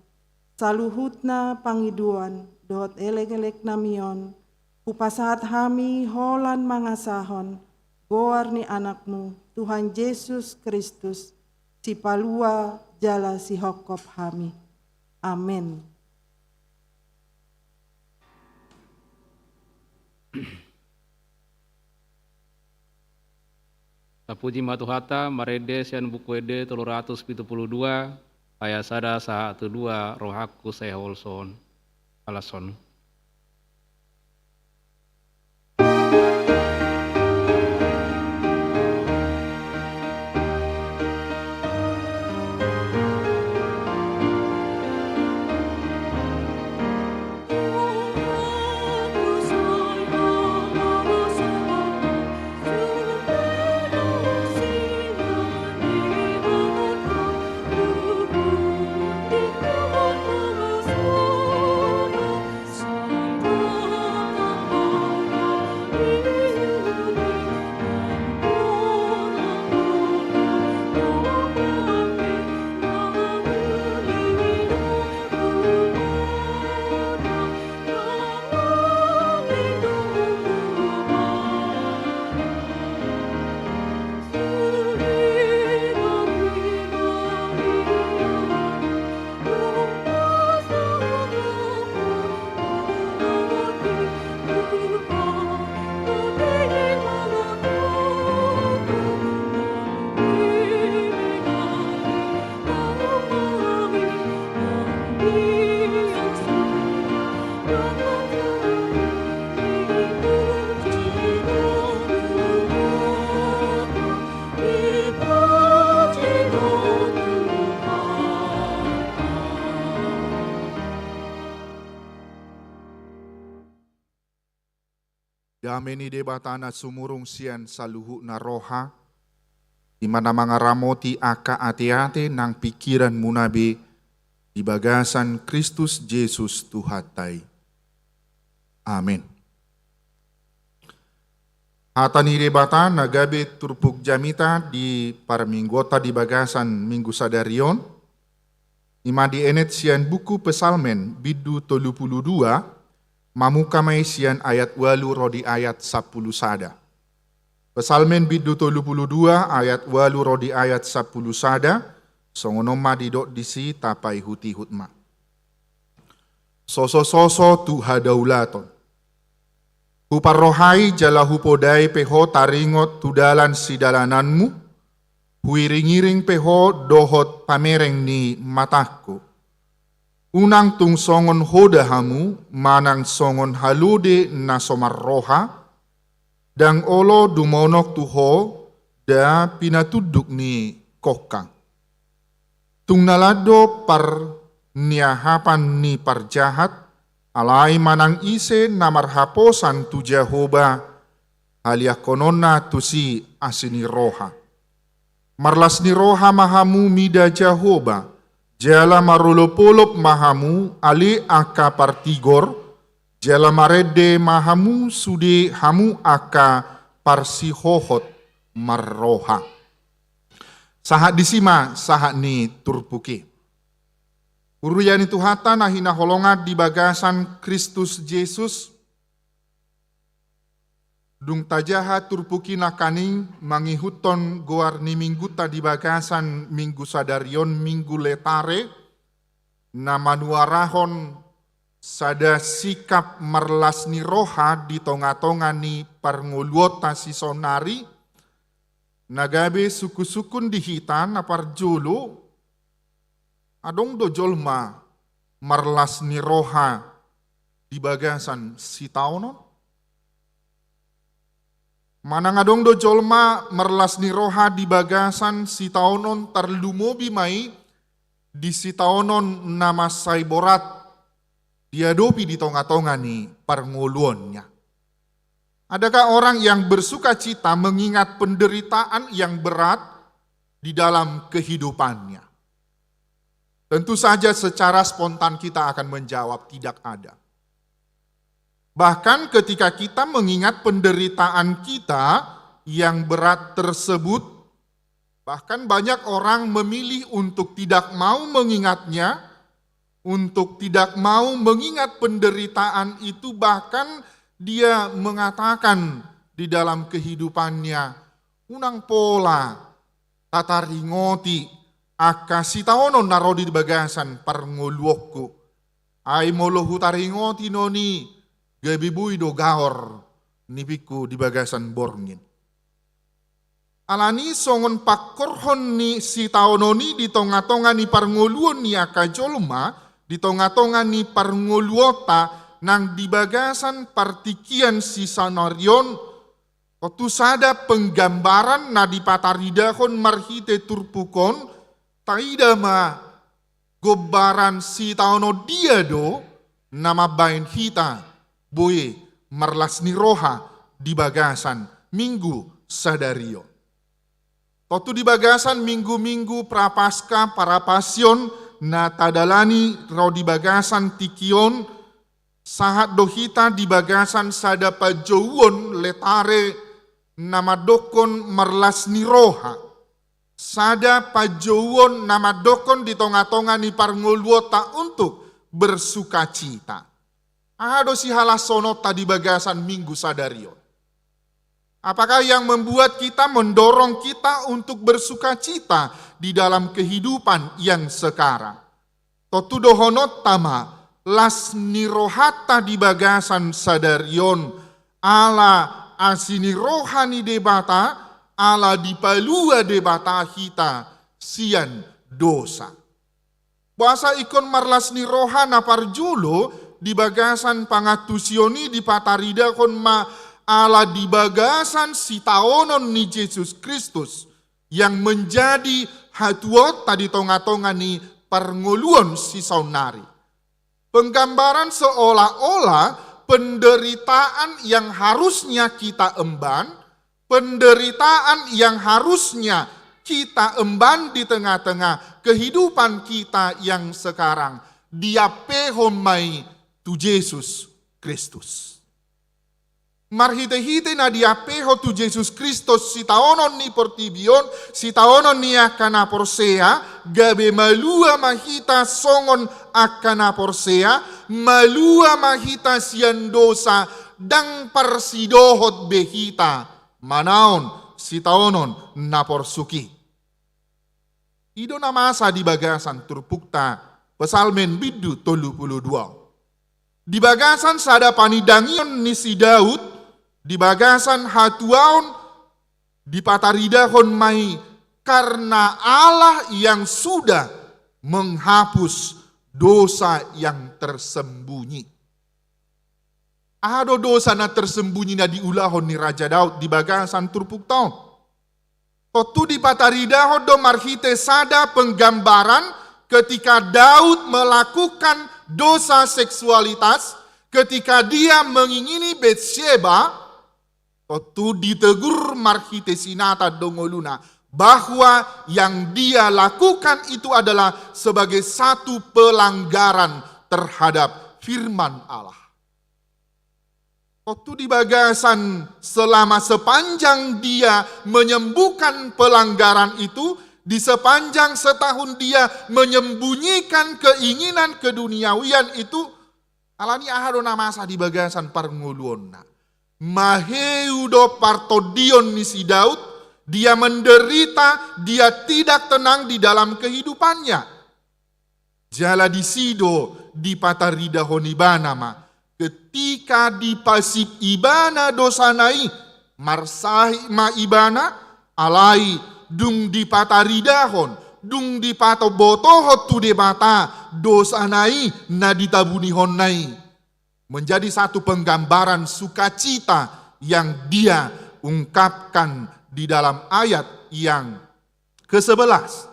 saluhutna pangidoan dohot elek-eleknami on, hupasahat hami holan mangasahon goar ni Anakmu, Tuhan Jesus Kristus, Sipalua jala sihophop hami. Amen. Tapuji ma Tuhanta, marende sian Buku Ende tolu ratus pitu pulu dua, ayat sada sahat tu dua, rohangku sai holsohon. Alashon. Dame ni Debata na sumurung sian saluhutna roha, i ma na mangaramoti angka ateate nang pingkiranmuna be di bagasan Kristus Jesus Tuhanta i. Amen. Hata ni Debata na gabe turpuk jamita di parmingguonta di bagasan minggu sadari on, i ma dienet sian buku Psalmen bindu tolu pulu dua, mamungka ma i sian ayat ualu ro di ayat sampulu sada. Psalmen bindu tolu pulu dua ayat ualu ro di ayat sampulu sada, songon on ma didok disi, tapaihutihut ma. Sosososo tu hadaulaton. Huparrohai jala hupodai pe ho taringot tu dalan sidalananmu, huiringiring pe ho dohot pamereng ni matangku. Unang tung songon hoda hamu, manang songon halode na so marroha, ndang olo dumonok tu ho da pinatunduk ni kongkang. Tung na lan do parniahapan ni parjahat, alai manang ise na marhaposan tu Jahowa, haliangkononna tusi asi ni roha. Marlas ni roha ma hamu mida Jahowa, jala marolopolop ma hamu ale angka partigor, jala marende ma hamu sude hamu angka parsihohot marroha. Sahat disi ma sahat ni turpuk i. Huria ni Tuhanta na hinaholongan di bagasan Kristus Jesus, dung tajaha turpuk i nangkaning mangihuthon goar ni minggunta di bagasan minggu sadari on, Minggu Letare, na manuarahon sada sikap marlas ni roha di tongatonga ni parngoluonta sisaonari, na gabe sungkunsungkun di hita na parjolo, adong do jolma marlas ni roha di bagasan sitaonon? Manang adong do jolma marlas ni roha di bagasan sitaonon, tarlumobi ma i di sitaonon na mansai borat diadopi di tongatonga ni parngoluonnya? Adakah orang yang bersukacita mengingat penderitaan yang berat di dalam kehidupannya? Tentu saja secara spontan kita akan menjawab, tidak ada. Bahkan ketika kita mengingat penderitaan kita yang berat tersebut, bahkan banyak orang memilih untuk tidak mau mengingatnya, untuk tidak mau mengingat penderitaan itu, bahkan dia mengatakan di dalam kehidupannya, unang pola tataringoti angka sitaonon na ro di bagasan parngoluonku. Ai molo hutaringoti non i, gabe boi do gaor nipingku di bagasan borngin. Alani songon pangkorhon ni sitaonon i di tonga-tonga ni parngoluon ni angka jolma, di tonga-tonga ni parngoluonta nang di bagasan partingkian sisaonari on, tontu sada penggambaran na dipataridahon marhite turpuk on, taida ma gombaran sitaonon dia do na mambahen hita boi marlas ni roha di bagasan Minggu sadari on. Tontu di bagasan minggu-minggu Prapaskah, Parapasion, na tadalani ro di bagasan tingki on, sahat do hita di bagasan sada panjouon letare na mandokkon marlas ni roha. Sada panjouon na mandokkon di tonga-tonga ni parngoluonta untuk bersukacita. Aha do sihalashononta di bagasan Minggu sadari on? Apakah yang membuat kita, mendorong kita untuk bersukacita di dalam kehidupan yang sekarang? Tontu dohononta ma, las ni rohanta di bagasan sadari on, ala asi ni roha ni Debata, ala dipalua Debata hita sian dosa. Boasa ingkon marlas ni roha? Na parjolo, di bagasan pangantusion i dipataridahon ma ala di bagasan sitaonon ni Jesus Kristus yang menjadi hatuaonta di tonga-tonga ni parngoluon sisaonari. Penggambaran seolah-olah penderitaan yang harusnya kita emban, penderitaan yang harusnya kita emban di tengah-tengah kehidupan kita yang sekarang, diampehon ma i tu Jesus Kristus. Marhite-hite na diampehon tu Jesus Kristus sitaonon ni portibi on, sitaonon ni angka na porsea, gabe malua ma hita songon angka na porsea, malua ma hita sian dosa, ndang parsidohot be hita manaon sitaonon na porsuk i. I do na masa di bagasan turpukta, Psalmen bindu tolu pulu dua. Di bagasan sada panindangion ni si Daud, di bagasan hatuaon dipataridahon ma i karena Allah yang sudah menghapus dosa yang tersembunyi. Aha do dosa na tersembunyi na diulahon ni Raja Daud di bagasan turpukta on? Tontu dipataridahon do marhite sada penggambaran ketika Daud melakukan dosa seksualitas, ketika dia mengingini Betsyeba, tontu ditegur marhite sinatan do ngoluna bahwa yang dia lakukan itu adalah sebagai satu pelanggaran terhadap firman Allah. Tontu di bagasan selama sepanjang dia menyembuhkan pelanggaran itu, di sepanjang setahun dia menyembunyikan keinginan keduniawian itu, alani aha do na masa di bagasan parngoluonna? Maheu do partondion ni si Daud, dia menderita, dia tidak tenang di dalam kehidupannya. Jala disi do dipataridahon ibana ma, ketika dipasip ibana dosana i, marsahit ma ibana, alai dung dipataridahon, dung dipatobotohon tu Debata dosana i na ditabunihonna i, menjadi satu penggambaran sukacita yang dia ungkapkan di dalam ayat yang kesebelas.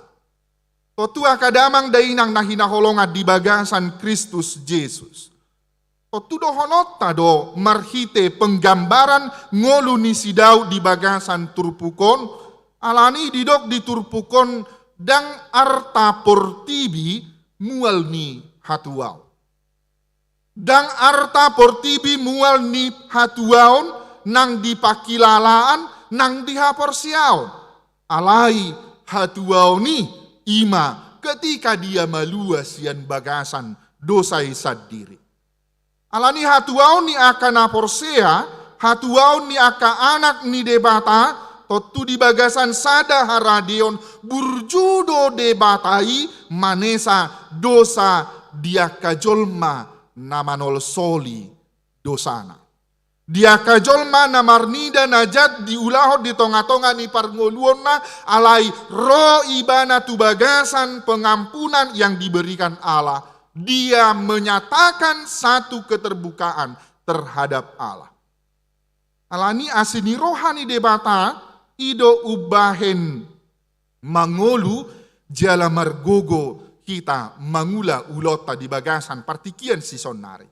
Tontu angka damang dainang na hinaholongan di bagasan Kristus Jesus. Tontu dohononta do marhite penggambaran ngolu ni si Daud di bagasan turpuk on, alani didok di turpuk on ndang arta portibi mual ni hatuaon. Ndang arta portibi mual ni hatuaon nang di pangkilalaan nang di haporseaon. Alai hatuaon i, i ma ketika dia malua sian bagasan dosa i sandiri. Alani hatuaon ni angka na porsea, hatuaon ni angka anak ni Debata, Tontu di bagasan sada haradeon burju do Debata i manesa dosa di angka jolma na manolsoli dosana. Di angka jolma na marnida na jat diulahon di tonga-tonga ni parngoluonna, alai ro ibana tu bagasan pengampunan yang diberikan Allah. Dia menyatakan satu keterbukaan terhadap Allah. Alani asi ni roha ni Debata i do umbahen mangolu jala margogo hita mangula ulaonta di bagasan partingkian sisonari.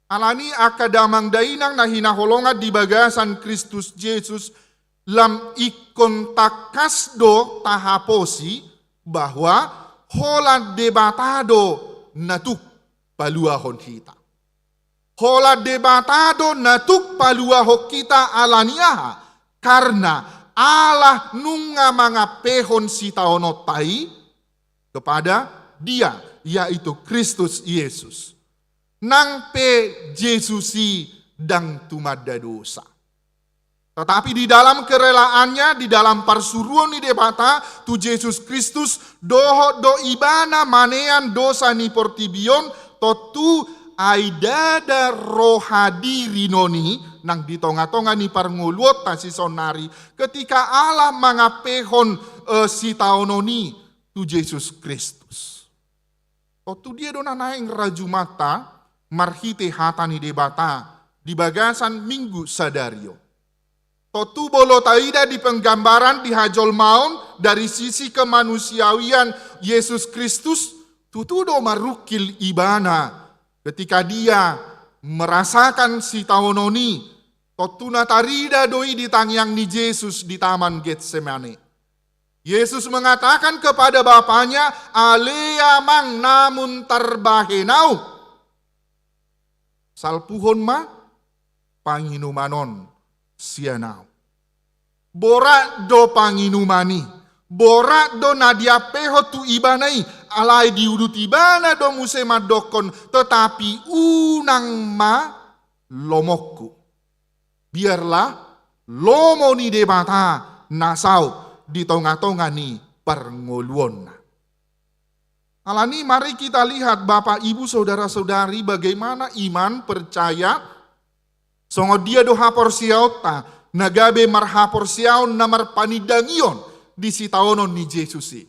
Alani angka damang dainang na hinaholongan di bagasan Kristus Jesus, lam ingkon tangkas do tahaposi bahwa holan Debata do na tuk paluahon hita. Holan Debata do na tuk paluahon hita alani aha? Karna Allah nunga mangampehon sitaononta i kepada Dia, yaitu Kristus Yesus. Nang pe Jesus i ndang tumanda dosa. Tetapi di dalam kerelaannya, di dalam parsuruon ni Debata tu Jesus Kristus, dohot do ibana manean dosa ni portibi on, tontu ai ndada roha diri non i nang di tonga-tonga ni parngoluonta sisonari, ketika Allah mangampehon, eh, sitaonon i tu Jesus Kristus. Tontu dia do na naeng rajumanta marhite hata ni Debata di bagasan Minggu sadari on. Tontu molo taida di penggambaran di hajolmaon dari sisi kemanusiawian Yesus Kristus, tutu do marungkil ibana ketika Dia merasakan sitaonon i, tontu na tarida do i di tangiang ni Jesus di Taman Getsemane. Yesus mengatakan kepada Bapanya, "Ale Amang, namun tarbahen ahu, salpuhon ma panginuman on sian ahu." Borat do panginuman i, borat do na diampehon tu ibana i, alai diudut ibana do muse mandokkon, "Tetapi unang ma lomoku." Biarlah lomo ni Debata na saut di tonga-tonga ni parngoluonna. Alani mari kita lihat, Bapak, Ibu, saudara-saudari, bagaimana iman percaya, songon dia do haporseaonta na gabe marhaporseaon na marpanindangion di sitaonon ni Jesus i.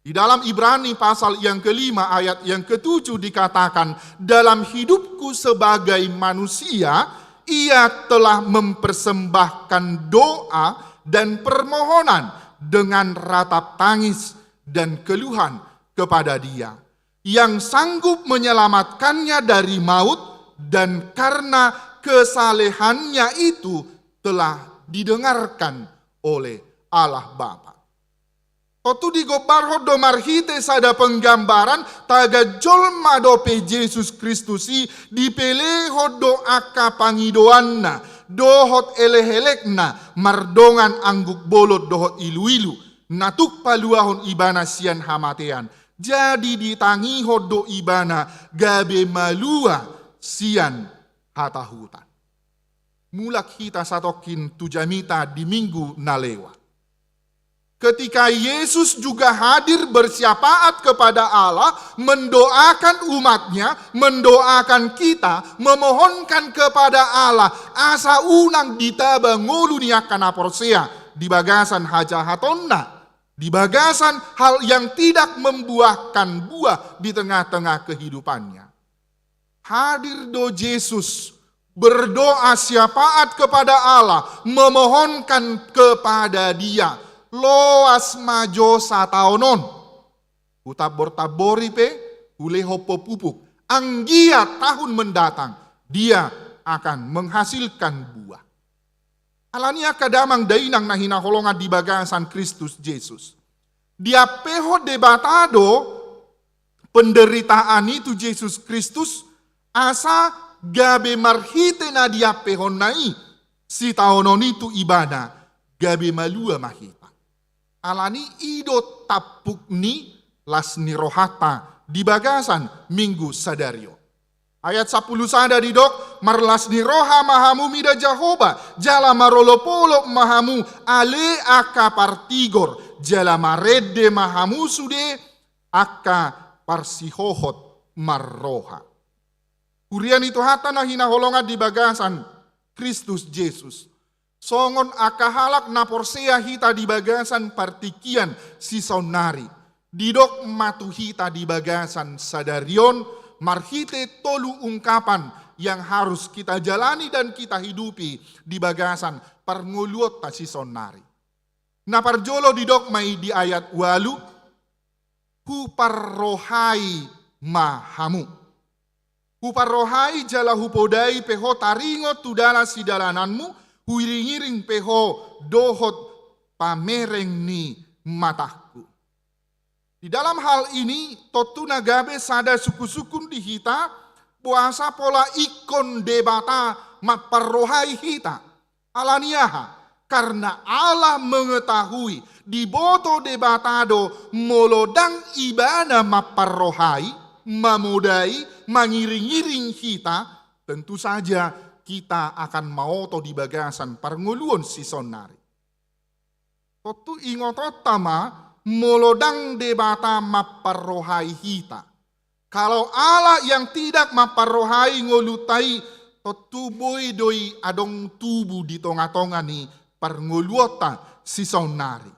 Di dalam Ibrani pasal yang kelima ayat yang ketujuh dikatakan, "Dalam hidupku sebagai manusia, ia telah mempersembahkan doa dan permohonan dengan ratap tangis dan keluhan kepada Dia, yang sanggup menyelamatkannya dari maut, dan karena kesalehannya itu telah didengarkan oleh Allah Bapa." Tontu digombarhon do marhite sada penggambaran, tagan jolma dope Jesus Kristus i, dipelehon do angka pangidoanna dohot elek-elekna mardongan angguk bolon dohot ilu-ilu, na tuk paluahon ibana sian hamatean. Jadi ditangihon do ibana gabe malua sian hatahutan. Mulak hita satongkin tu jamita di minggu na lewat. Ketika Yesus juga hadir bersyafaat kepada Allah, mendoakan umat-Nya, mendoakan kita, memohonkan kepada Allah, asa unang ditaba ngolu ni angka na porsea di bagasan hajahatonna, di bagasan hal yang tidak membuahkan buah di tengah-tengah kehidupannya. Hadir do Jesus, berdoa syafaat kepada Allah, memohonkan kepada Dia, "Loas ma jo sataon on. Hutambor-tambori pe, hulehon pupuk. Anggiat tahun mendatang dia akan menghasilkan buah." Alani angka damang dainang na hinaholongan di bagasan Kristus Jesus, diampehon Debata do penderitaan i tu Jesus Kristus, asa gabe marhite na diampehonna i, sitaonon i tu ibana, gabe malua ma hita. Alani i do tampuk ni las ni rohanta di bagasan minggu sadari on. Ayat sampulu sada didok, marlas ni roha ma hamu mida Jahowa, jala marolopolop ma hamu ale angka partigor, jala marende ma hamu sude angka parsihohot marroha. Huria ni Tuhanta na hinaholongan di bagasan Kristus Jesus. Songon angka halak na porsea hita di bagasan partingkian sisaonnari. Didok ma tu hita di bagasan sadari on marhite tolu ungkapan yang harus kita jalani dan kita hidupi di bagasan parngoluonta sisaonnari. Na parjolo didok ma i di ayat ualu, huparrohai ma hamu. Huparrohai jala hupodai pe ho taringot tu dalan sidalananmu, huiringiring pe ho dohot pamereng ni matangku. Di dalam hal ini, tontu na gabe sada sungkunsungkun di hita, boasa pola ingkon Debata mamparrohai hita. Ala ni aha? Karena Allah mengetahui, diboto Debata do molo ndang Ibana mamparrohai, mamodai, mangiringiring hita, tentu saja kita akan maoto di bagasan parngoluon sisaonnari. Tontu ingotonta ma molo ndang Debata mamparrohai hita. Kalau Allah yang tidak mamparrohai ngolunta i, tontu boi do i adong tubu di tongatonga ni parngoluonta sisaonnari.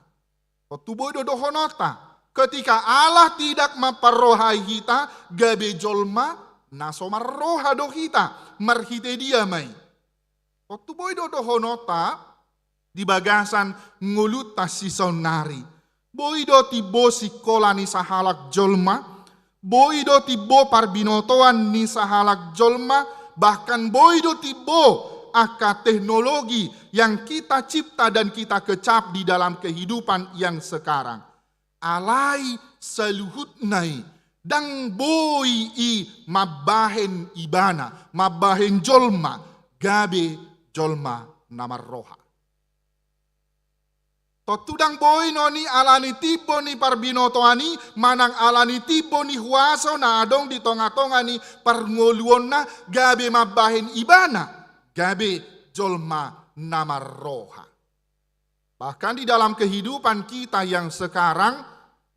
Tontu boi do dohononta, ketika Allah tidak mamparrohai hita, gabe jolma na so marroha do hita, marhite dia ma i. Tontu boi do dohononta di bagasan ngolunta sisaonnari. Boi do timbo singkola ni sahalak jolma, boi do timbo parbinotoan ni sahalak jolma, bahkan boi do timbo angka teknologi yang kita cipta dan kita kecap di dalam kehidupan yang sekarang. Alai saluhutna i ndang boi i mambahen ibana, mambahen jolma gabe jolma na marroha. Tontu ndang boi non i ala ni timbo ni parbinotoan i, manang ala ni timbo ni huaso na adong di tongatonga ni parngoluonna gabe mambahen ibana gabe jolma na marroha. Bahkan di dalam kehidupan kita yang sekarang,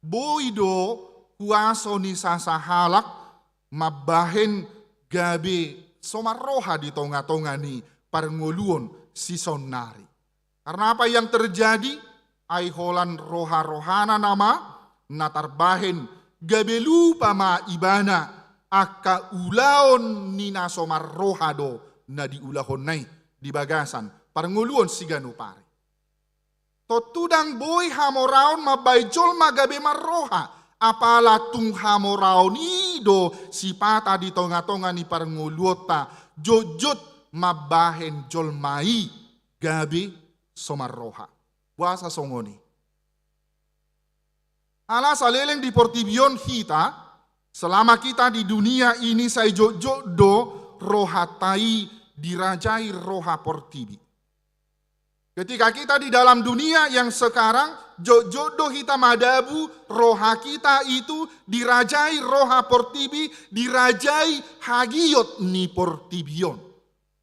boi do huaso ni sasahalak mambahen gabe so marroha di tongatonga ni parngoluon sisaonnari. Karena apa yang terjadi? Ai holan roharohana nama na tarbahen, gabe lupa ma ibana angka ulaon ni na so marroha do na diulahonna i di bagasan parngoluon siganup ari. Tontu ndang boi hamoraon mambahen jolma gabe marroha, apala tung hamoraon i do sipata di tongatonga ni parngoluonta, jotjot mambahen jolma i gabe so marroha. Boasa songon i? Ala saleleng di portibi on hita, selama kita di dunia ini sai jotjot do rohanta i dirajai roha portibi. Ketika kita di dalam dunia yang sekarang, jotjot do hita madabu roha kita itu dirajai roha portibi, dirajai hagiot ni portibi on.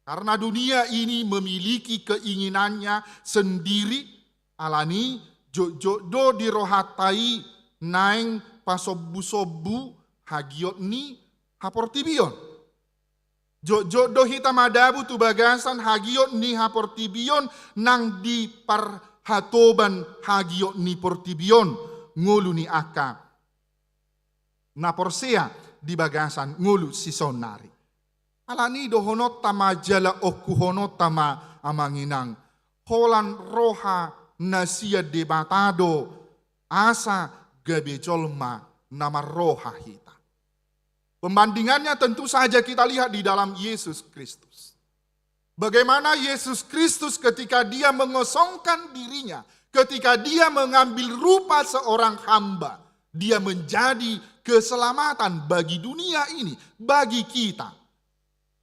Karena dunia ini memiliki keinginannya sendiri, alani jotjot do di rohanta i naeng pasombusombu hagiot ni haportibion. Jotjot do hita madabu tu bagasan hagiot ni haportibion nang di parhatoban hagiot ni portibion, ngolu ni angka na porsea di bagasan ngolu sisaonnari. Alani dohononta ma jala ongkuhononta ma, amang inang, holan roha na sian Debata do asa gabe jolma na marroha hita. Pembandingannya tentu saja kita lihat di dalam Yesus Kristus. Bagaimana Yesus Kristus ketika dia mengosongkan dirinya, ketika dia mengambil rupa seorang hamba, dia menjadi keselamatan bagi dunia ini, bagi kita.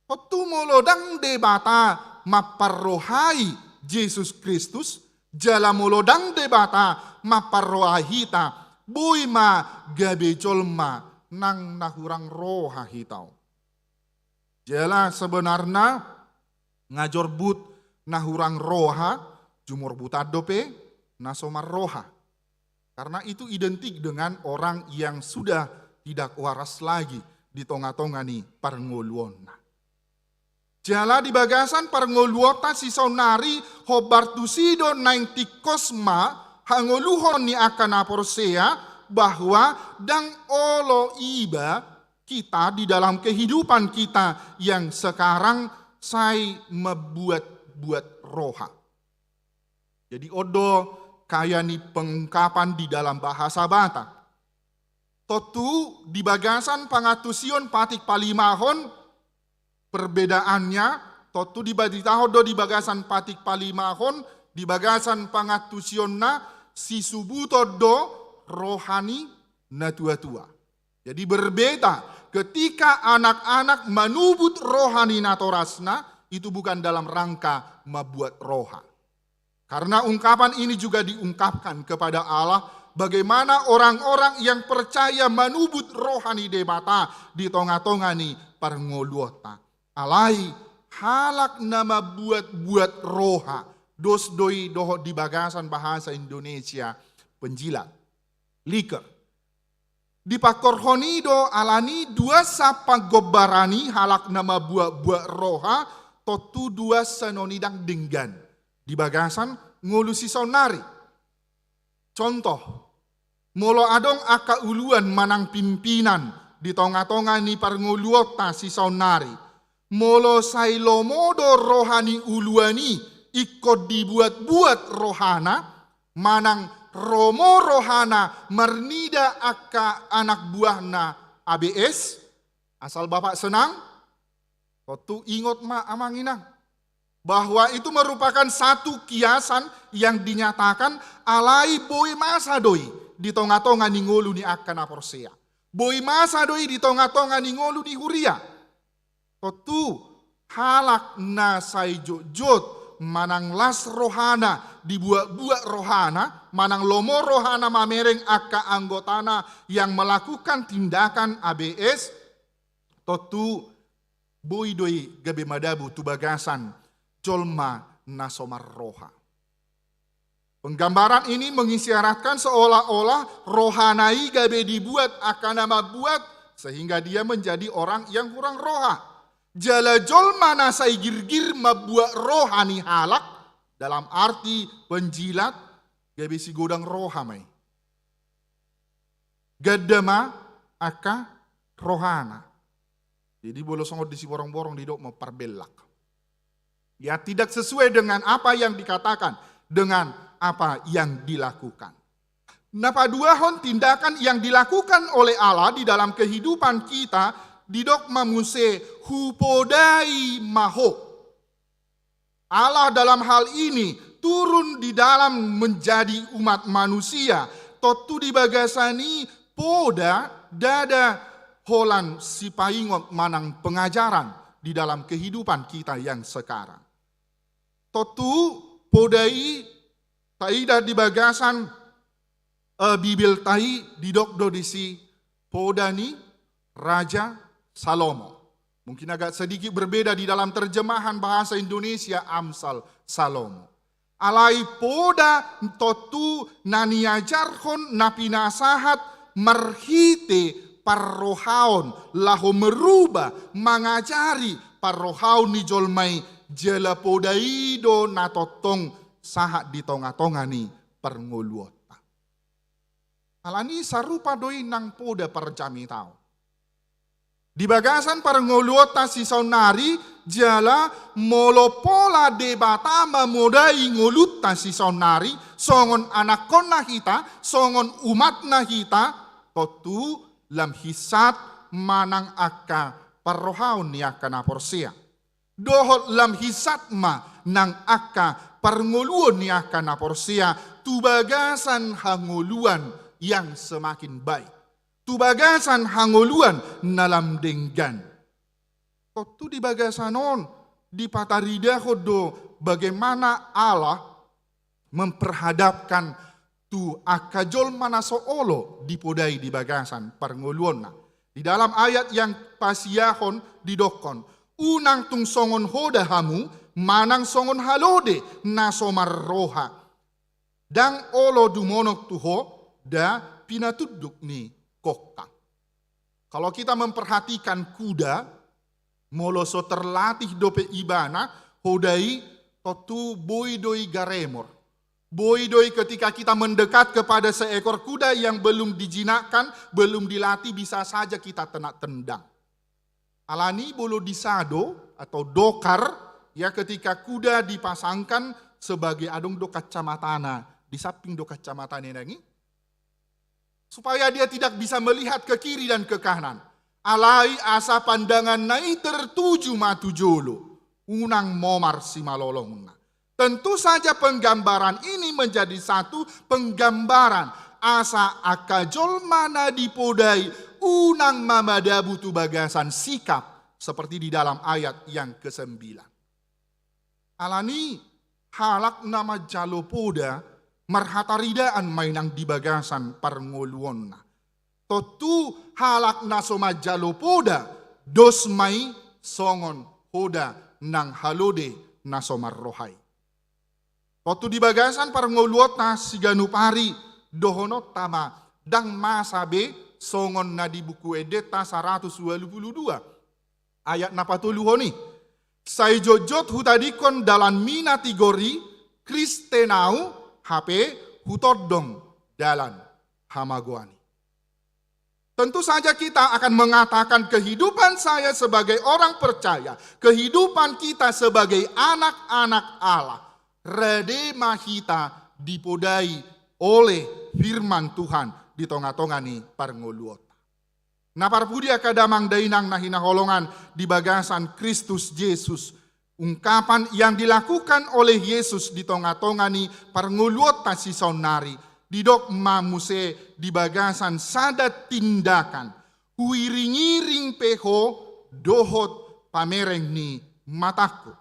Tontu molo ndang Debata mamparrohai Jesus Kristus, jala molo ndang Debata mamparrohai hita, boi ma gabe jolma nang na hurang roha hita on. Jala sebenarna nga jorbut na hurang roha, jumorbutan dope na so marroha. Karena itu identik dengan orang yang sudah tidak waras lagi di tonga-tonga ni parngoluonna. Jala di bagasan parngoluonta sisaonnari, hombar tusi do naeng tingkos ma hangoluhon ni angka na porsea, bahwa ndang olo iba kita di dalam kehidupan kita yang sekarang sai mambuat-buat roha. Jadi on do kaya ni pengungkapan di dalam bahasa Batak. Tontu di bagasan pangantusion patik palimahon, perbedaannya, tontu dibaritahon do di bagasan patik palimahon, di bagasan pangantusionna sisubuton do roha ni natua-tua. Jadi berbeda ketika anak-anak manubut roha ni natorasna, itu bukan dalam rangka mambuat roha. Karena ungkapan ini juga diungkapkan kepada Allah, bagaimana orang-orang yang percaya manubut roha ni Debata di tonga-tonga ni parngoluonta. Alai halak na mambuat-buat roha, dos do i dohot di bagasan bahasa Indonesia penjilat, liker. Dipangkorhon i do alani duas sa panggombaran i, halak na mambuat-buat roha, tontu duas sa na nidok denggan di bagasan ngolu sisaonnari. Contoh, molo adong angka uluan manang pimpinan di tonga-tonga ni parngoluonta sisaonnari, molo sai lomo do roha ni uluan i ingkon dibuat-buat rohana, manang lomo rohana marnida angka anak buahna A B S, asal bapak senang, tontu ingot ma amang inang, bahwa itu merupakan satu kiasan yang dinyatakan, alai boi masa do i di tonga-tonga ni ngolu ni angka na porsea. Boi masa do i di tonga-tonga ni ngolu ni huria. Tontu halak na sai jotjot manang las rohana, dibuat-buat rohana, manang lomo rohana mamereng angka anggotana yang melakukan tindakan A B S, tontu boi do i gabe madabu tu bagasan jolma na so marroha. Penggambaran ini mengisyaratkan seolah-olah rohana i gabe dibuat angka na mambuat, sehingga dia menjadi orang yang hurang roha. Jala jolma na sai girgir mambuat roha ni halak, dalam arti penjilat, gabe sigodang roha ma i. Ganda ma angka rohana. Jadi molo songon di Siborongborong didok ma parbellak. Ya, tidak sesuai dengan apa yang dikatakan, dengan apa yang dilakukan. Na paduahon, tindakan yang dilakukan oleh Allah di dalam kehidupan kita didok ma muse, hupodai ma ho. Allah dalam hal ini turun di dalam menjadi umat manusia. Tontu di bagasan i poda ndada holan sipaingot manang pengajaran di dalam kehidupan kita yang sekarang. Tontu poda i taida di bagasan, eh, Bibelta i didok do disi poda ni Raja Salomo. Mungkin agak sedikit berbeda di dalam terjemahan bahasa Indonesia Amsal Salomo. Alai poda tontu na niajarhon, na pinasahat marhite parrohaon, laho merubah, mangajari parrohaon ni jolma i, jala poda i do na tongtong sahat di tonga-tonga ni parngoluonta. Alani sarupa do i nang poda parjamitaon. Di bagasan parngoluonta sisaonnari, jala molo pola Debata mamodai ngolunta sisaonnari, songon anakkonna hita, songon umatna hita, tontu lam hinsat ma nang angka parrohaon ni angka na porsea. Dohot lam hinsat ma nang angka parngoluon ni angka na porsea tu bagasan hangoluan yang semakin baik, tu bagasan hangoluan na lam denggan. Tontu di bagasan on dipataridahon do bagaimana Allah memperhadapkan tu angka jolma na so olo dipodai di bagasan parngoluonna. Di dalam ayat yang pasiahon didokkon, Unang tung songon hoda hamu, manang songon halode na so marroha. Ndang olo dumonok tu ho da pinatunduk ni kongkang. Kalau kita memperhatikan kuda, molo so terlatih dope ibana, hoda i tontu boi do i garemor. Boi do i ketika kita mendekat kepada seekor kuda yang belum dijinakkan, belum dilatih, bisa saja kita tena tendang. Alani molo disado atau dokar, ya, ketika kuda dipasangkan sebagai, adong do kacamatana, di samping do kacamatana nang i, supaya dia tidak bisa melihat ke kiri dan ke kanan. Alai asa pandanganna i tertuju ma tu jolo, unang momar simalolongna. Tentu saja penggambaran ini menjadi satu penggambaran asa angka jolma na dipodai unang ma madabu tu bagasan sikap, seperti di dalam ayat yang kesembilan. Alani halak na manjalo poda marhataridaan ma i nang di bagasan parngoluonna. Tontu halak na so manjalo poda, dos ma i songon hoda nang halode na so marroha i. Tontu di bagasan parngoluonta siganup ari, dohononta ma, ndang masa be songon na di Buku Endenta saratus ualu pulu dua, ayat na patoluhon i. Sai jotjot hutadingkon dalanmi na tigor i, Kristen ahu, hape hutondong dalan hamagoan i. Tentu saja kita akan mengatakan kehidupan saya sebagai orang percaya, kehidupan kita sebagai anak-anak Allah, rade ma hita dipodai oleh firman Tuhan di tonga-tonga ni parngoluonta. Na parpudi angka damang dainang na hinaholongan di bagasan Kristus Jesus, ungkapan yang dilakukan oleh Yesus di tonga-tonga ni parngoluonta sisaonnari, didok ma muse di bagasan sada tindakan, huiring-iring pe ho dohot pamereng ni matangku.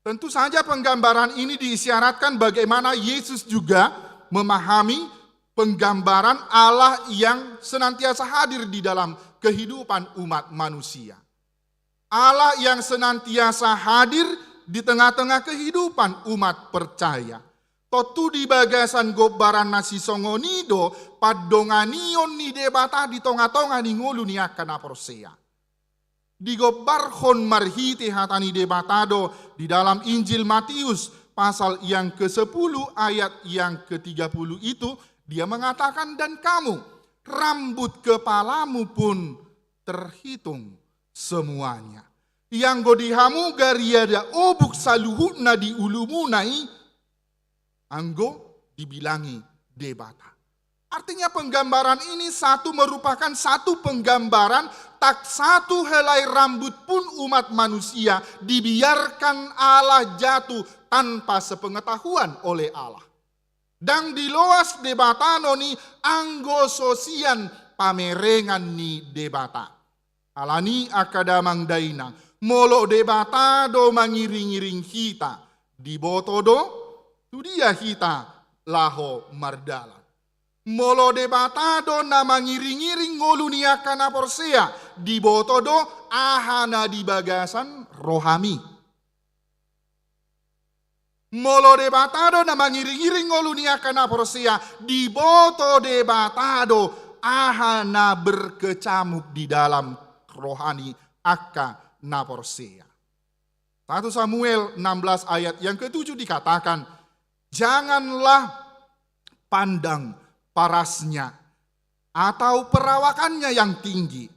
Tentu saja penggambaran ini diisyaratkan bagaimana Yesus juga memahami penggambaran Allah yang senantiasa hadir di dalam kehidupan umat manusia. Allah yang senantiasa hadir di tengah-tengah kehidupan umat percaya. Tontu di bagasan gombaran na sisongon i do pandonganion ni Debata di tonga-tonga ni ngolu ni angka na porsea. Digombarhon marhite hata ni Debata do di dalam Injil Matius pasal yang kesepuluh ayat yang ketiga puluh itu, dia mengatakan, "Dan kamu, rambut kepalamu pun terhitung semuanya." Ianggo di hamu gariada obuk saluhutna di ulumuna i, anggo dibilangi Debata. Artinya penggambaran ini satu merupakan satu penggambaran tak satu helai rambut pun umat manusia dibiarkan Allah jatuh tanpa sepengetahuan oleh Allah. Ndang diloas Debata non i anggo so sian pamerengan ni Debata. Alani angka damang dainang, molo Debata do mangiring-iring hita, diboto do tu dia hita laho mardalan. Molo Debata do na mangiring-iring ngolu ni angka na porsea, diboto do aha na di bagasan rohami. Molo Debata do na mangiring-iring ngolu ni angka na porsea, diboto Debata do aha na berkecamuk di dalam roha ni angka na porsea. Satu Samuel enam belas ayat yang ketujuh dikatakan, "Janganlah pandang parasnya atau perawakannya yang tinggi,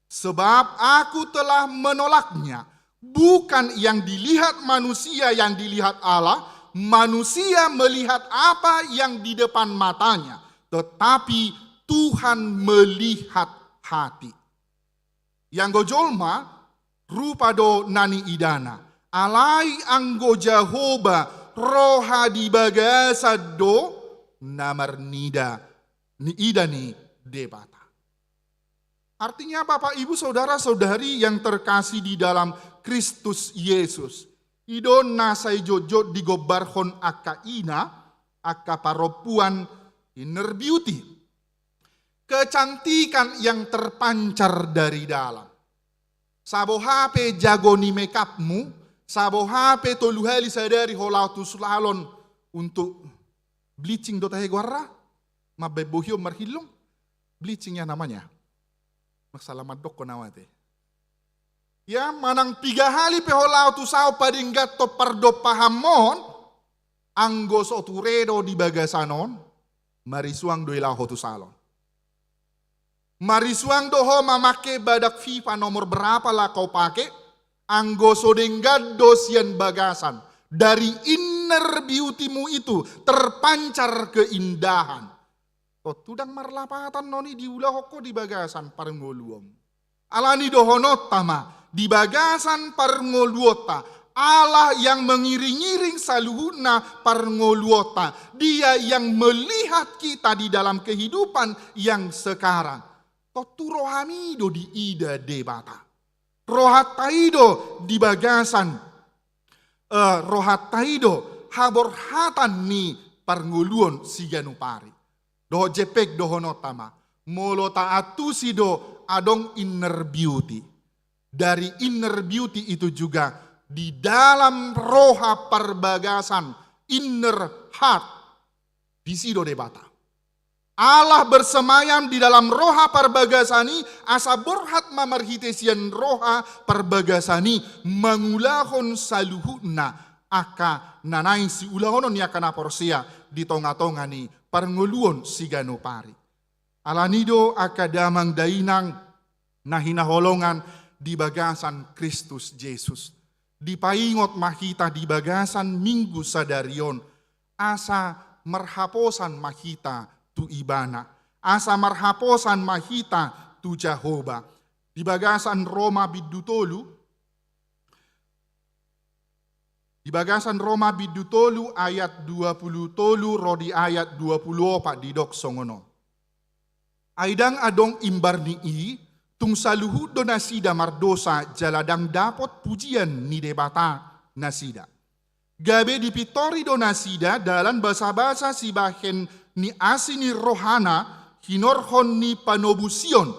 sebab Aku telah menolaknya. Bukan yang dilihat manusia yang dilihat Allah, manusia melihat apa yang di depan matanya, tetapi Tuhan melihat hati." Ianggo jolma, rupa do na niidana. Alai anggo Jahowa, roha di bagasan do na marnida, niida ni Debata. Artinya, Bapak, Ibu, saudara-saudari yang terkasih di dalam Kristus Yesus, i do na sai jotjot digombarhon angka ina, angka parompuan, inner beauty. Kecantikan yang terpancar dari dalam. Saboha pe jago ni makeupmu, saboha pe tolu hali sadari ho laho tu salon untuk bleaching do tahe goarna, mambaen bohion marhillong, bleaching ya namanya. Masalah mandok ho nawate. Ya, manang piga hali pe ho laho tu salon padengganhon pardompahanmon, anggo so ture do di bagasan on, marisuang do i laho tu salon. Marisuang do ho mamake badak FIFA nomor berapa lah kau pake, anggo so denggan do sian bagasan, dari inner beautymu itu terpancar keindahan. Tontu ndang marlapatan non i diulahon ho di bagasan parngoluon. Alani dohononta ma, di bagasan parngoluonta, Allah yang mengiring-iring saluhutna parngoluonta, Dia yang melihat kita di dalam kehidupan yang sekarang. Tontu rohami do diida Debata. Rohanta i do di bagasan, eh, rohanta i do haborhatan ni parngoluon siganup ari. Dohot jempek dohononta ma, molo taantusi do adong inner beauty. Dari inner beauty itu juga di dalam roha parbagasan, inner heart, disi do Debata. Allah bersemayam di dalam roha parbagasan i, asa borhat ma marhite sian roha parbagasan i mangulahon saluhutna angka na naeng siulahonon ni angka na porsea di tonga-tonga ni parngoluon siganup ari. Alani do angka damang dainang na hinaholongan di bagasan Kristus Jesus. Dipaingot ma hita di bagasan Minggu sadari on, asa marhaposan ma hita tu Ibana, asa marhaposan ma hita tu Jahowa. Di bagasan Roma bindu tolu, di bagasan Roma bindu tolu ayat dua pulu tolu ro di ayat dua pulu opat didok songon on. Ai ndang adong imbar ni i, tung saluhut do nasida mardosa jala ndang dapot pujian ni Debata nasida. Gabe dipintori do nasida dalan basa-basa sibahen ni asi ni rohana hinorhon ni panobusion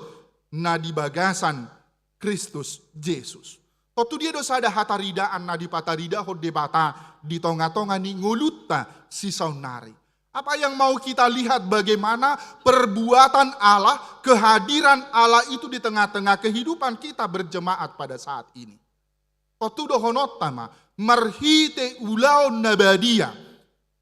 na di bagasan Kristus Jesus. Tontu dia do sada hataridaan na dipataridahon Debata di tonga-tonga ni ngolunta sisaonnari. Apa yang mau kita lihat, bagaimana perbuatan Allah, kehadiran Allah itu di tengah-tengah kehidupan kita berjemaat pada saat ini. Tontu dohononta ma, marhite ulaon na badia,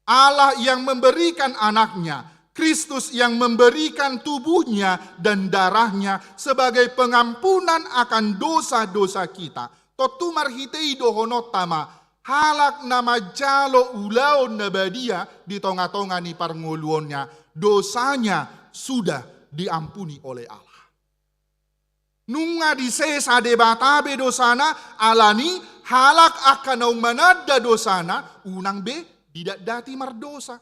Allah yang memberikan anaknya, Kristus yang memberikan tubuhnya dan darahnya sebagai pengampunan akan dosa-dosa kita. Tontu marhite i dohononta ma, halak na manjalo ulaon na badia di tonga-tonga ni parngoluonna, dosanya sudah diampuni oleh Allah. Nunga disesa Debata be dosana, alani halak angka naung mananda dosana, unang be didatdati mardosa.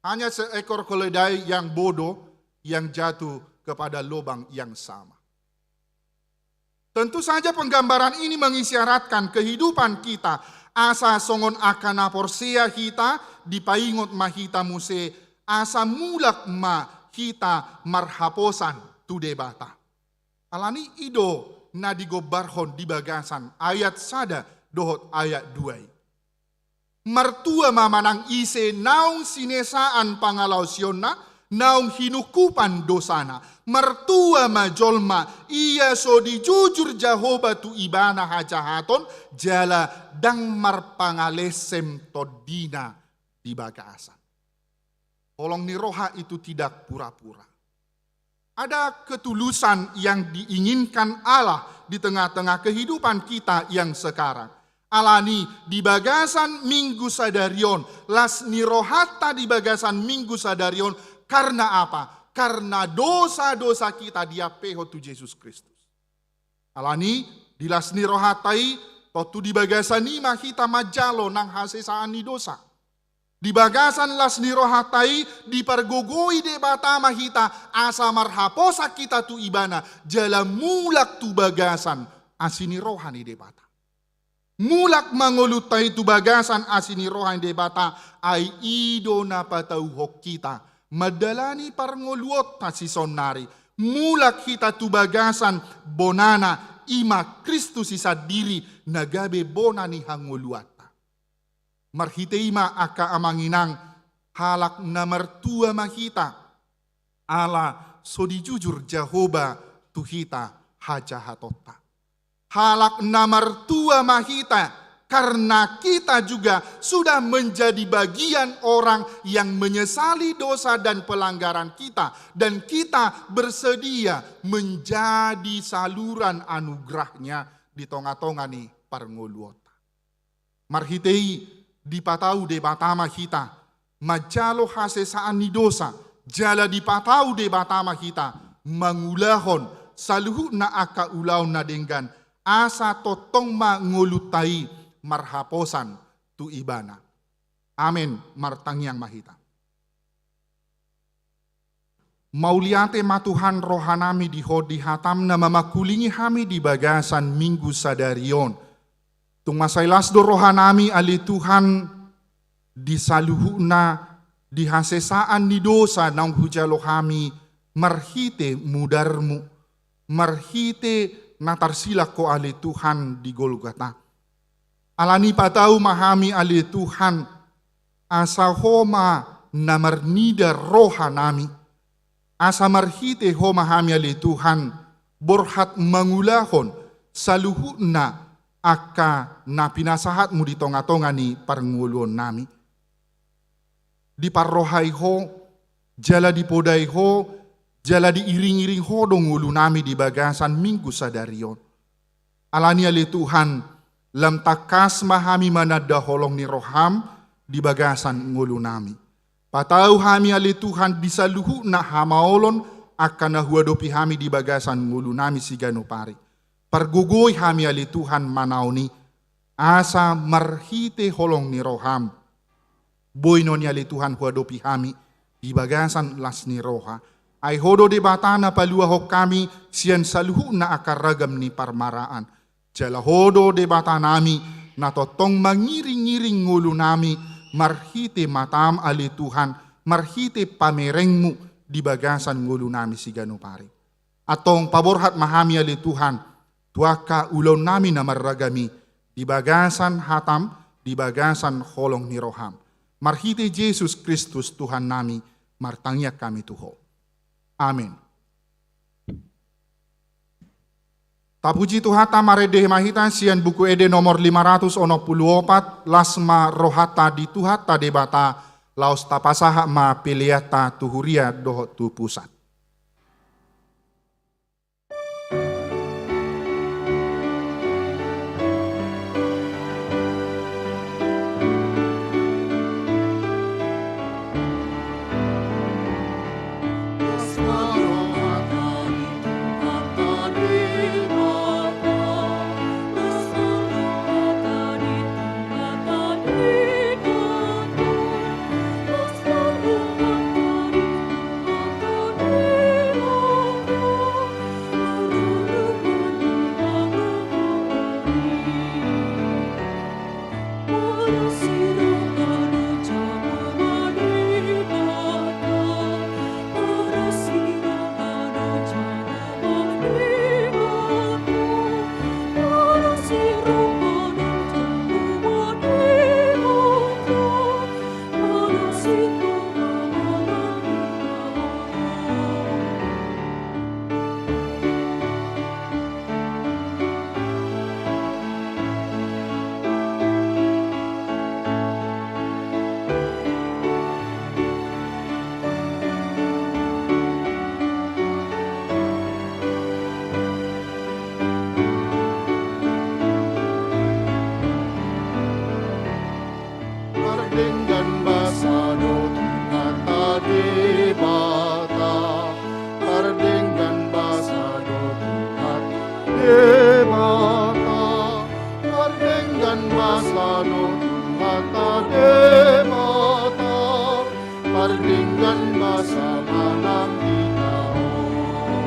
Hanya seekor keledai yang bodoh yang jatuh kepada lubang yang sama. Tentu saja penggambaran ini mengisyaratkan kehidupan kita, asa songon angka na porsea hita, dipaingot ma hita muse, asa mulak ma hita marhaposan tu Debata. Alani i do na digombarhon di bagasan ayat sada dohot ayat dua i. Martua ma manang ise naung sinesaan pangalaosionna, naung hinungkupan dosana. Martua ma jolma, ia so dijujur Jahowa tu ibana hajahaton, jala ndang marpangalesem tondina di bagasan. Holong ni roha itu tidak pura-pura. Ada ketulusan yang diinginkan Allah di tengah-tengah kehidupan kita yang sekarang. Alani di bagasan Minggu sadari on, las ni rohanta di bagasan Minggu sadari on, karena apa? Karena dosa-dosa kita diampehon tu Jesus Kristus. Alani, di las ni rohanta i, tontu di bagasan i ma hita manjalo nang hasesaan ni dosa. Di bagasan las ni rohanta i, dipargogoi Debata ma hita, asa marhaposan hita tu Ibana, jala mulak tu bagasan asi ni roha ni Debata. Mulak ma ngolunta i tu bagasan asi ni roha ni Debata, ai i do na patauhon hita mandalani parngoluonta sisaonnari. Mulak hita tu bagasan bonana I ma Kristus i sandiri na gabe bona ni hangoluanta. Marhite i ma angka amang inang, halak na martua ma hita, ala so dijujur Jahowa tu hita hajahatonta. Halak na martua ma hita, karena kita juga sudah menjadi bagian orang yang menyesali dosa dan pelanggaran kita, dan kita bersedia menjadi saluran anugerah-Nya di tonga-tonga ni parngoluonta. Marhite i dipatau Debata ma hita manjalo hasesaan ni dosa, jala dipatau Debata ma hita mangulahon saluhutna angka ulaon na denggan, asa tongtong ma ngolunta i marhaposan tu Ibana. Amen. Martangiang ma hita. Mauliate ma Tuhan rohanami di Ho di hataM na mamangkulingi hami di bagasan Minggu sadari on. Tung mansai las do rohanami ale Tuhan di saluhutna di hasesaan ni dosa naung hujalo hami marhite mudarMu, marhite na tarsilang Ho ale Tuhan di Golgota. Alani i patau ma hami ale Tuhan, asa Ho ma na marnida rohanami, asa marhite Ho ma hami ale Tuhan borhat mangulahon saluhutna angka na pinasahatMu di tonga-tonga ni parngoluonnami. Diparrohai Ho, jala dipodai Ho, jala diiring-iring Ho do ngolunami di bagasan Minggu sadari on. Alani i ale Tuhan, lam tangkas ma hami mananda holong ni rohaM di bagasan ngolunami. Patau hami ale Tuhan di saluhutna hamaolon angka na huadopi hami di bagasan ngolunami siganup ari. Pargogoi hami ale Tuhan manaon i, asa marhite holong ni rohaM boi non i ale Tuhan huadopi hami di bagasan las ni roha. Ai Ho do Debata na paluahon hami sian saluhutna angka ragam ni parmaraan. Jala Ho do Debatanami na tongtong mangiring-iring ngolunami marhite mataM ale Tuhan, marhite pamerengMu di bagasan ngolunami siganup ari. Antong paborhat ma hami ale Tuhan tu angka ulaonnami na marragam i di bagasan hataM, di bagasan holong ni rohaM. Marhite Jesus Kristus Tuhannami, martangiang hami tu Ho. Amen. Tapuji Tuhanta, marende ma hita sian Buku Ende nomor lima ratus onom pulu opat, las ma rohanta di Tuhanta Debata, laos tapasahat ma peleanta tu huria dohot tu pusat. Pardenggan basa do Tuhanta Debata. Pardenggan basa do Tuhanta Debata. Pardenggan basa do Tuhanta Debata. Pardenggan basa manang hita on.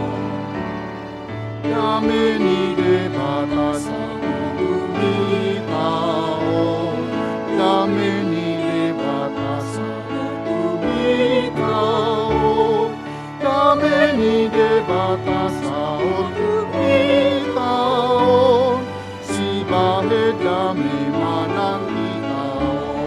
Dame ni Debata saut tu hita on. Dame ni Debata saut tu hita on. Dame ni Debata saut tu hita Aon, sibahen dame manang hita on.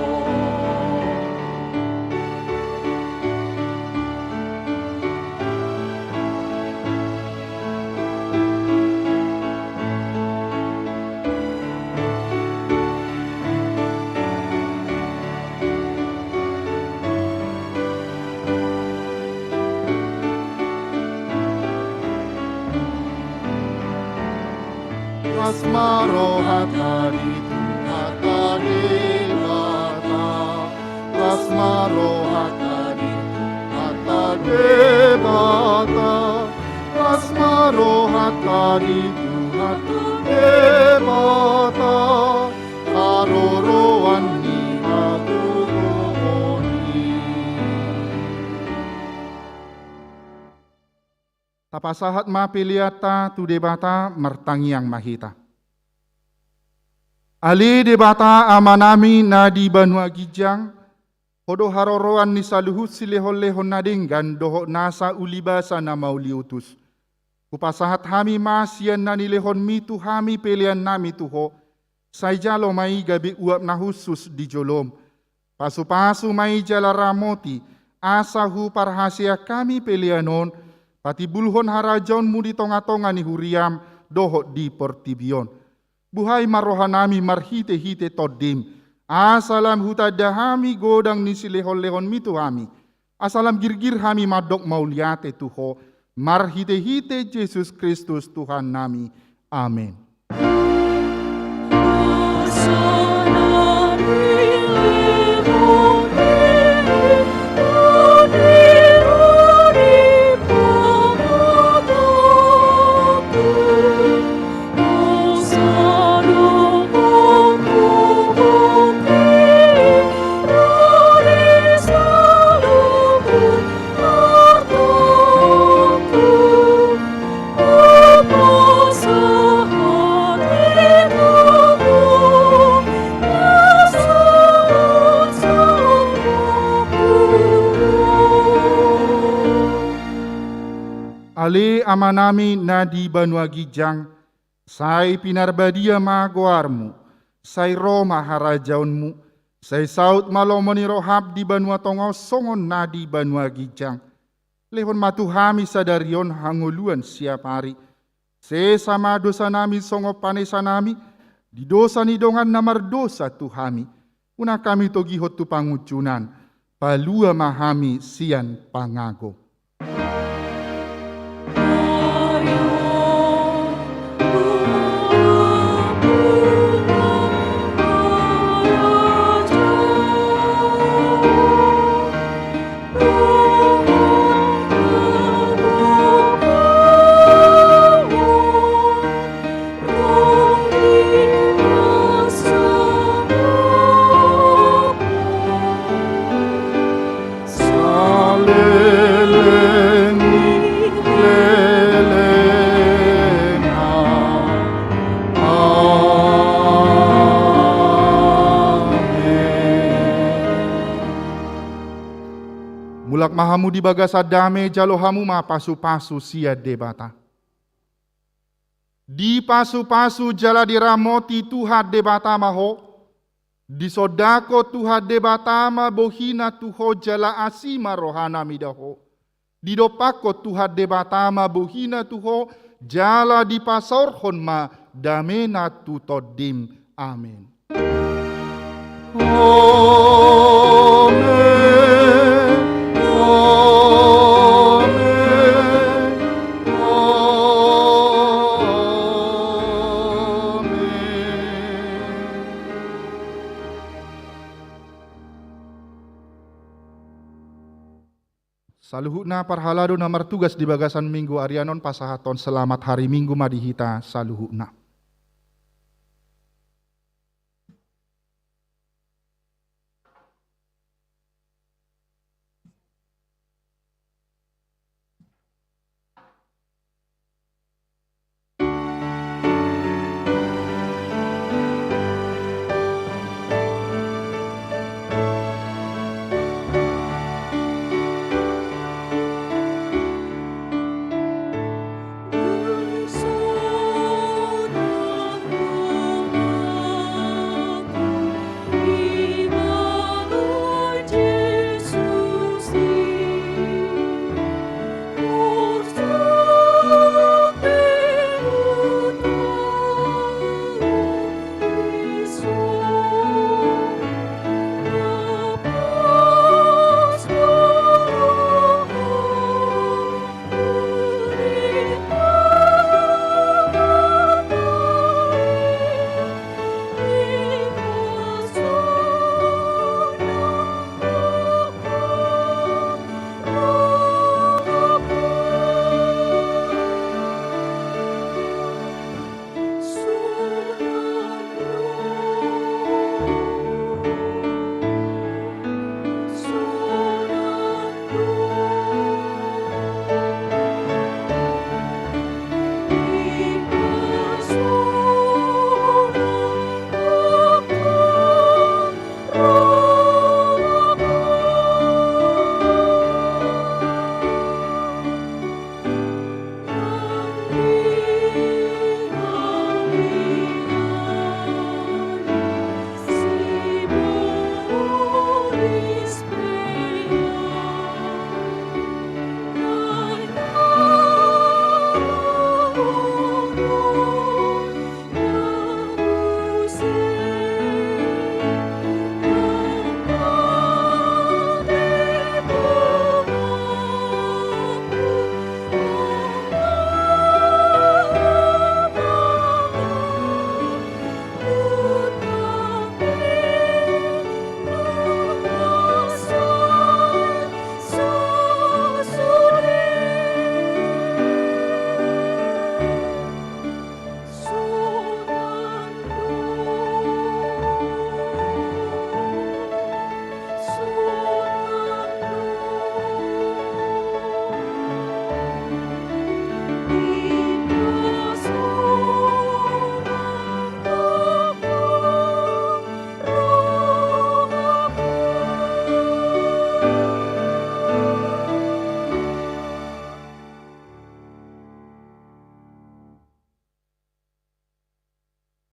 Las ma rohanta di Tuhanta Debata. Las ma rohanta di Tuhanta Debata. Las ma rohanta di Tuhanta Debata. Haroroan ni hatuaon i. Tapasahat ma peleanta tu Debata, martangiang ma hita. Ale Debata Amanami na di banua ginjang, Ho do haroroan ni saluhut silehonlehon na denggan dohot nasa ulibasa na mauliutus. Hupasahat hami ma sian na nilehonMi tu hami peleannami tu Ho, sai jalo ma i gabe uap na hushus di joloM. Pasupasu ma i jala ramoti, asa huparhaseang hami pelean on patimbulhon harajaonMu di tongatonga ni huriaM dohot di portibi on. Buhai ma rohanami marhitehite TondiM, asa lam hutanda hami godang ni silehonlehonMi tu hami, asa lam girgir hami mandok mauliate tu Ho, marhitehite Jesus Kristus Tuhannami. Amen. Ale Amanami na di banua ginjang, sai pinarbadia ma goarMu, sai ro ma harajaonMu, sai saut ma lomo ni rohaM di banua tonga on songon na di banua ginjang. Lehon ma tu hami sadari on hangoluan siapari. Sesa ma dosanami songon panesanami di dosa ni dongan na mardosa tu hami. Unang hami togihon tu pangunjunan, palua ma hami sian pangago. Saleleng ni lelengna. Amen. Mulak ma hamu di bagasan dame, jalo hamu ma pasupasu sian Debata. Dipasupasu jala diramoti Tuhan Debata ma ho, disondangkon Tuhan Debata ma bohiNa tu ho jala asi ma rohaNa mida ho. Didompakkon Tuhan Debata ma bohiNa tu ho, jala dipasaorhon ma dameNa tu tondim. Amen. Amen. Amen. Amen. Saluhutna parhalado na martugas di bagasan minggu arian on, pasahathon selamat hari Minggu ma di hita saluhutna.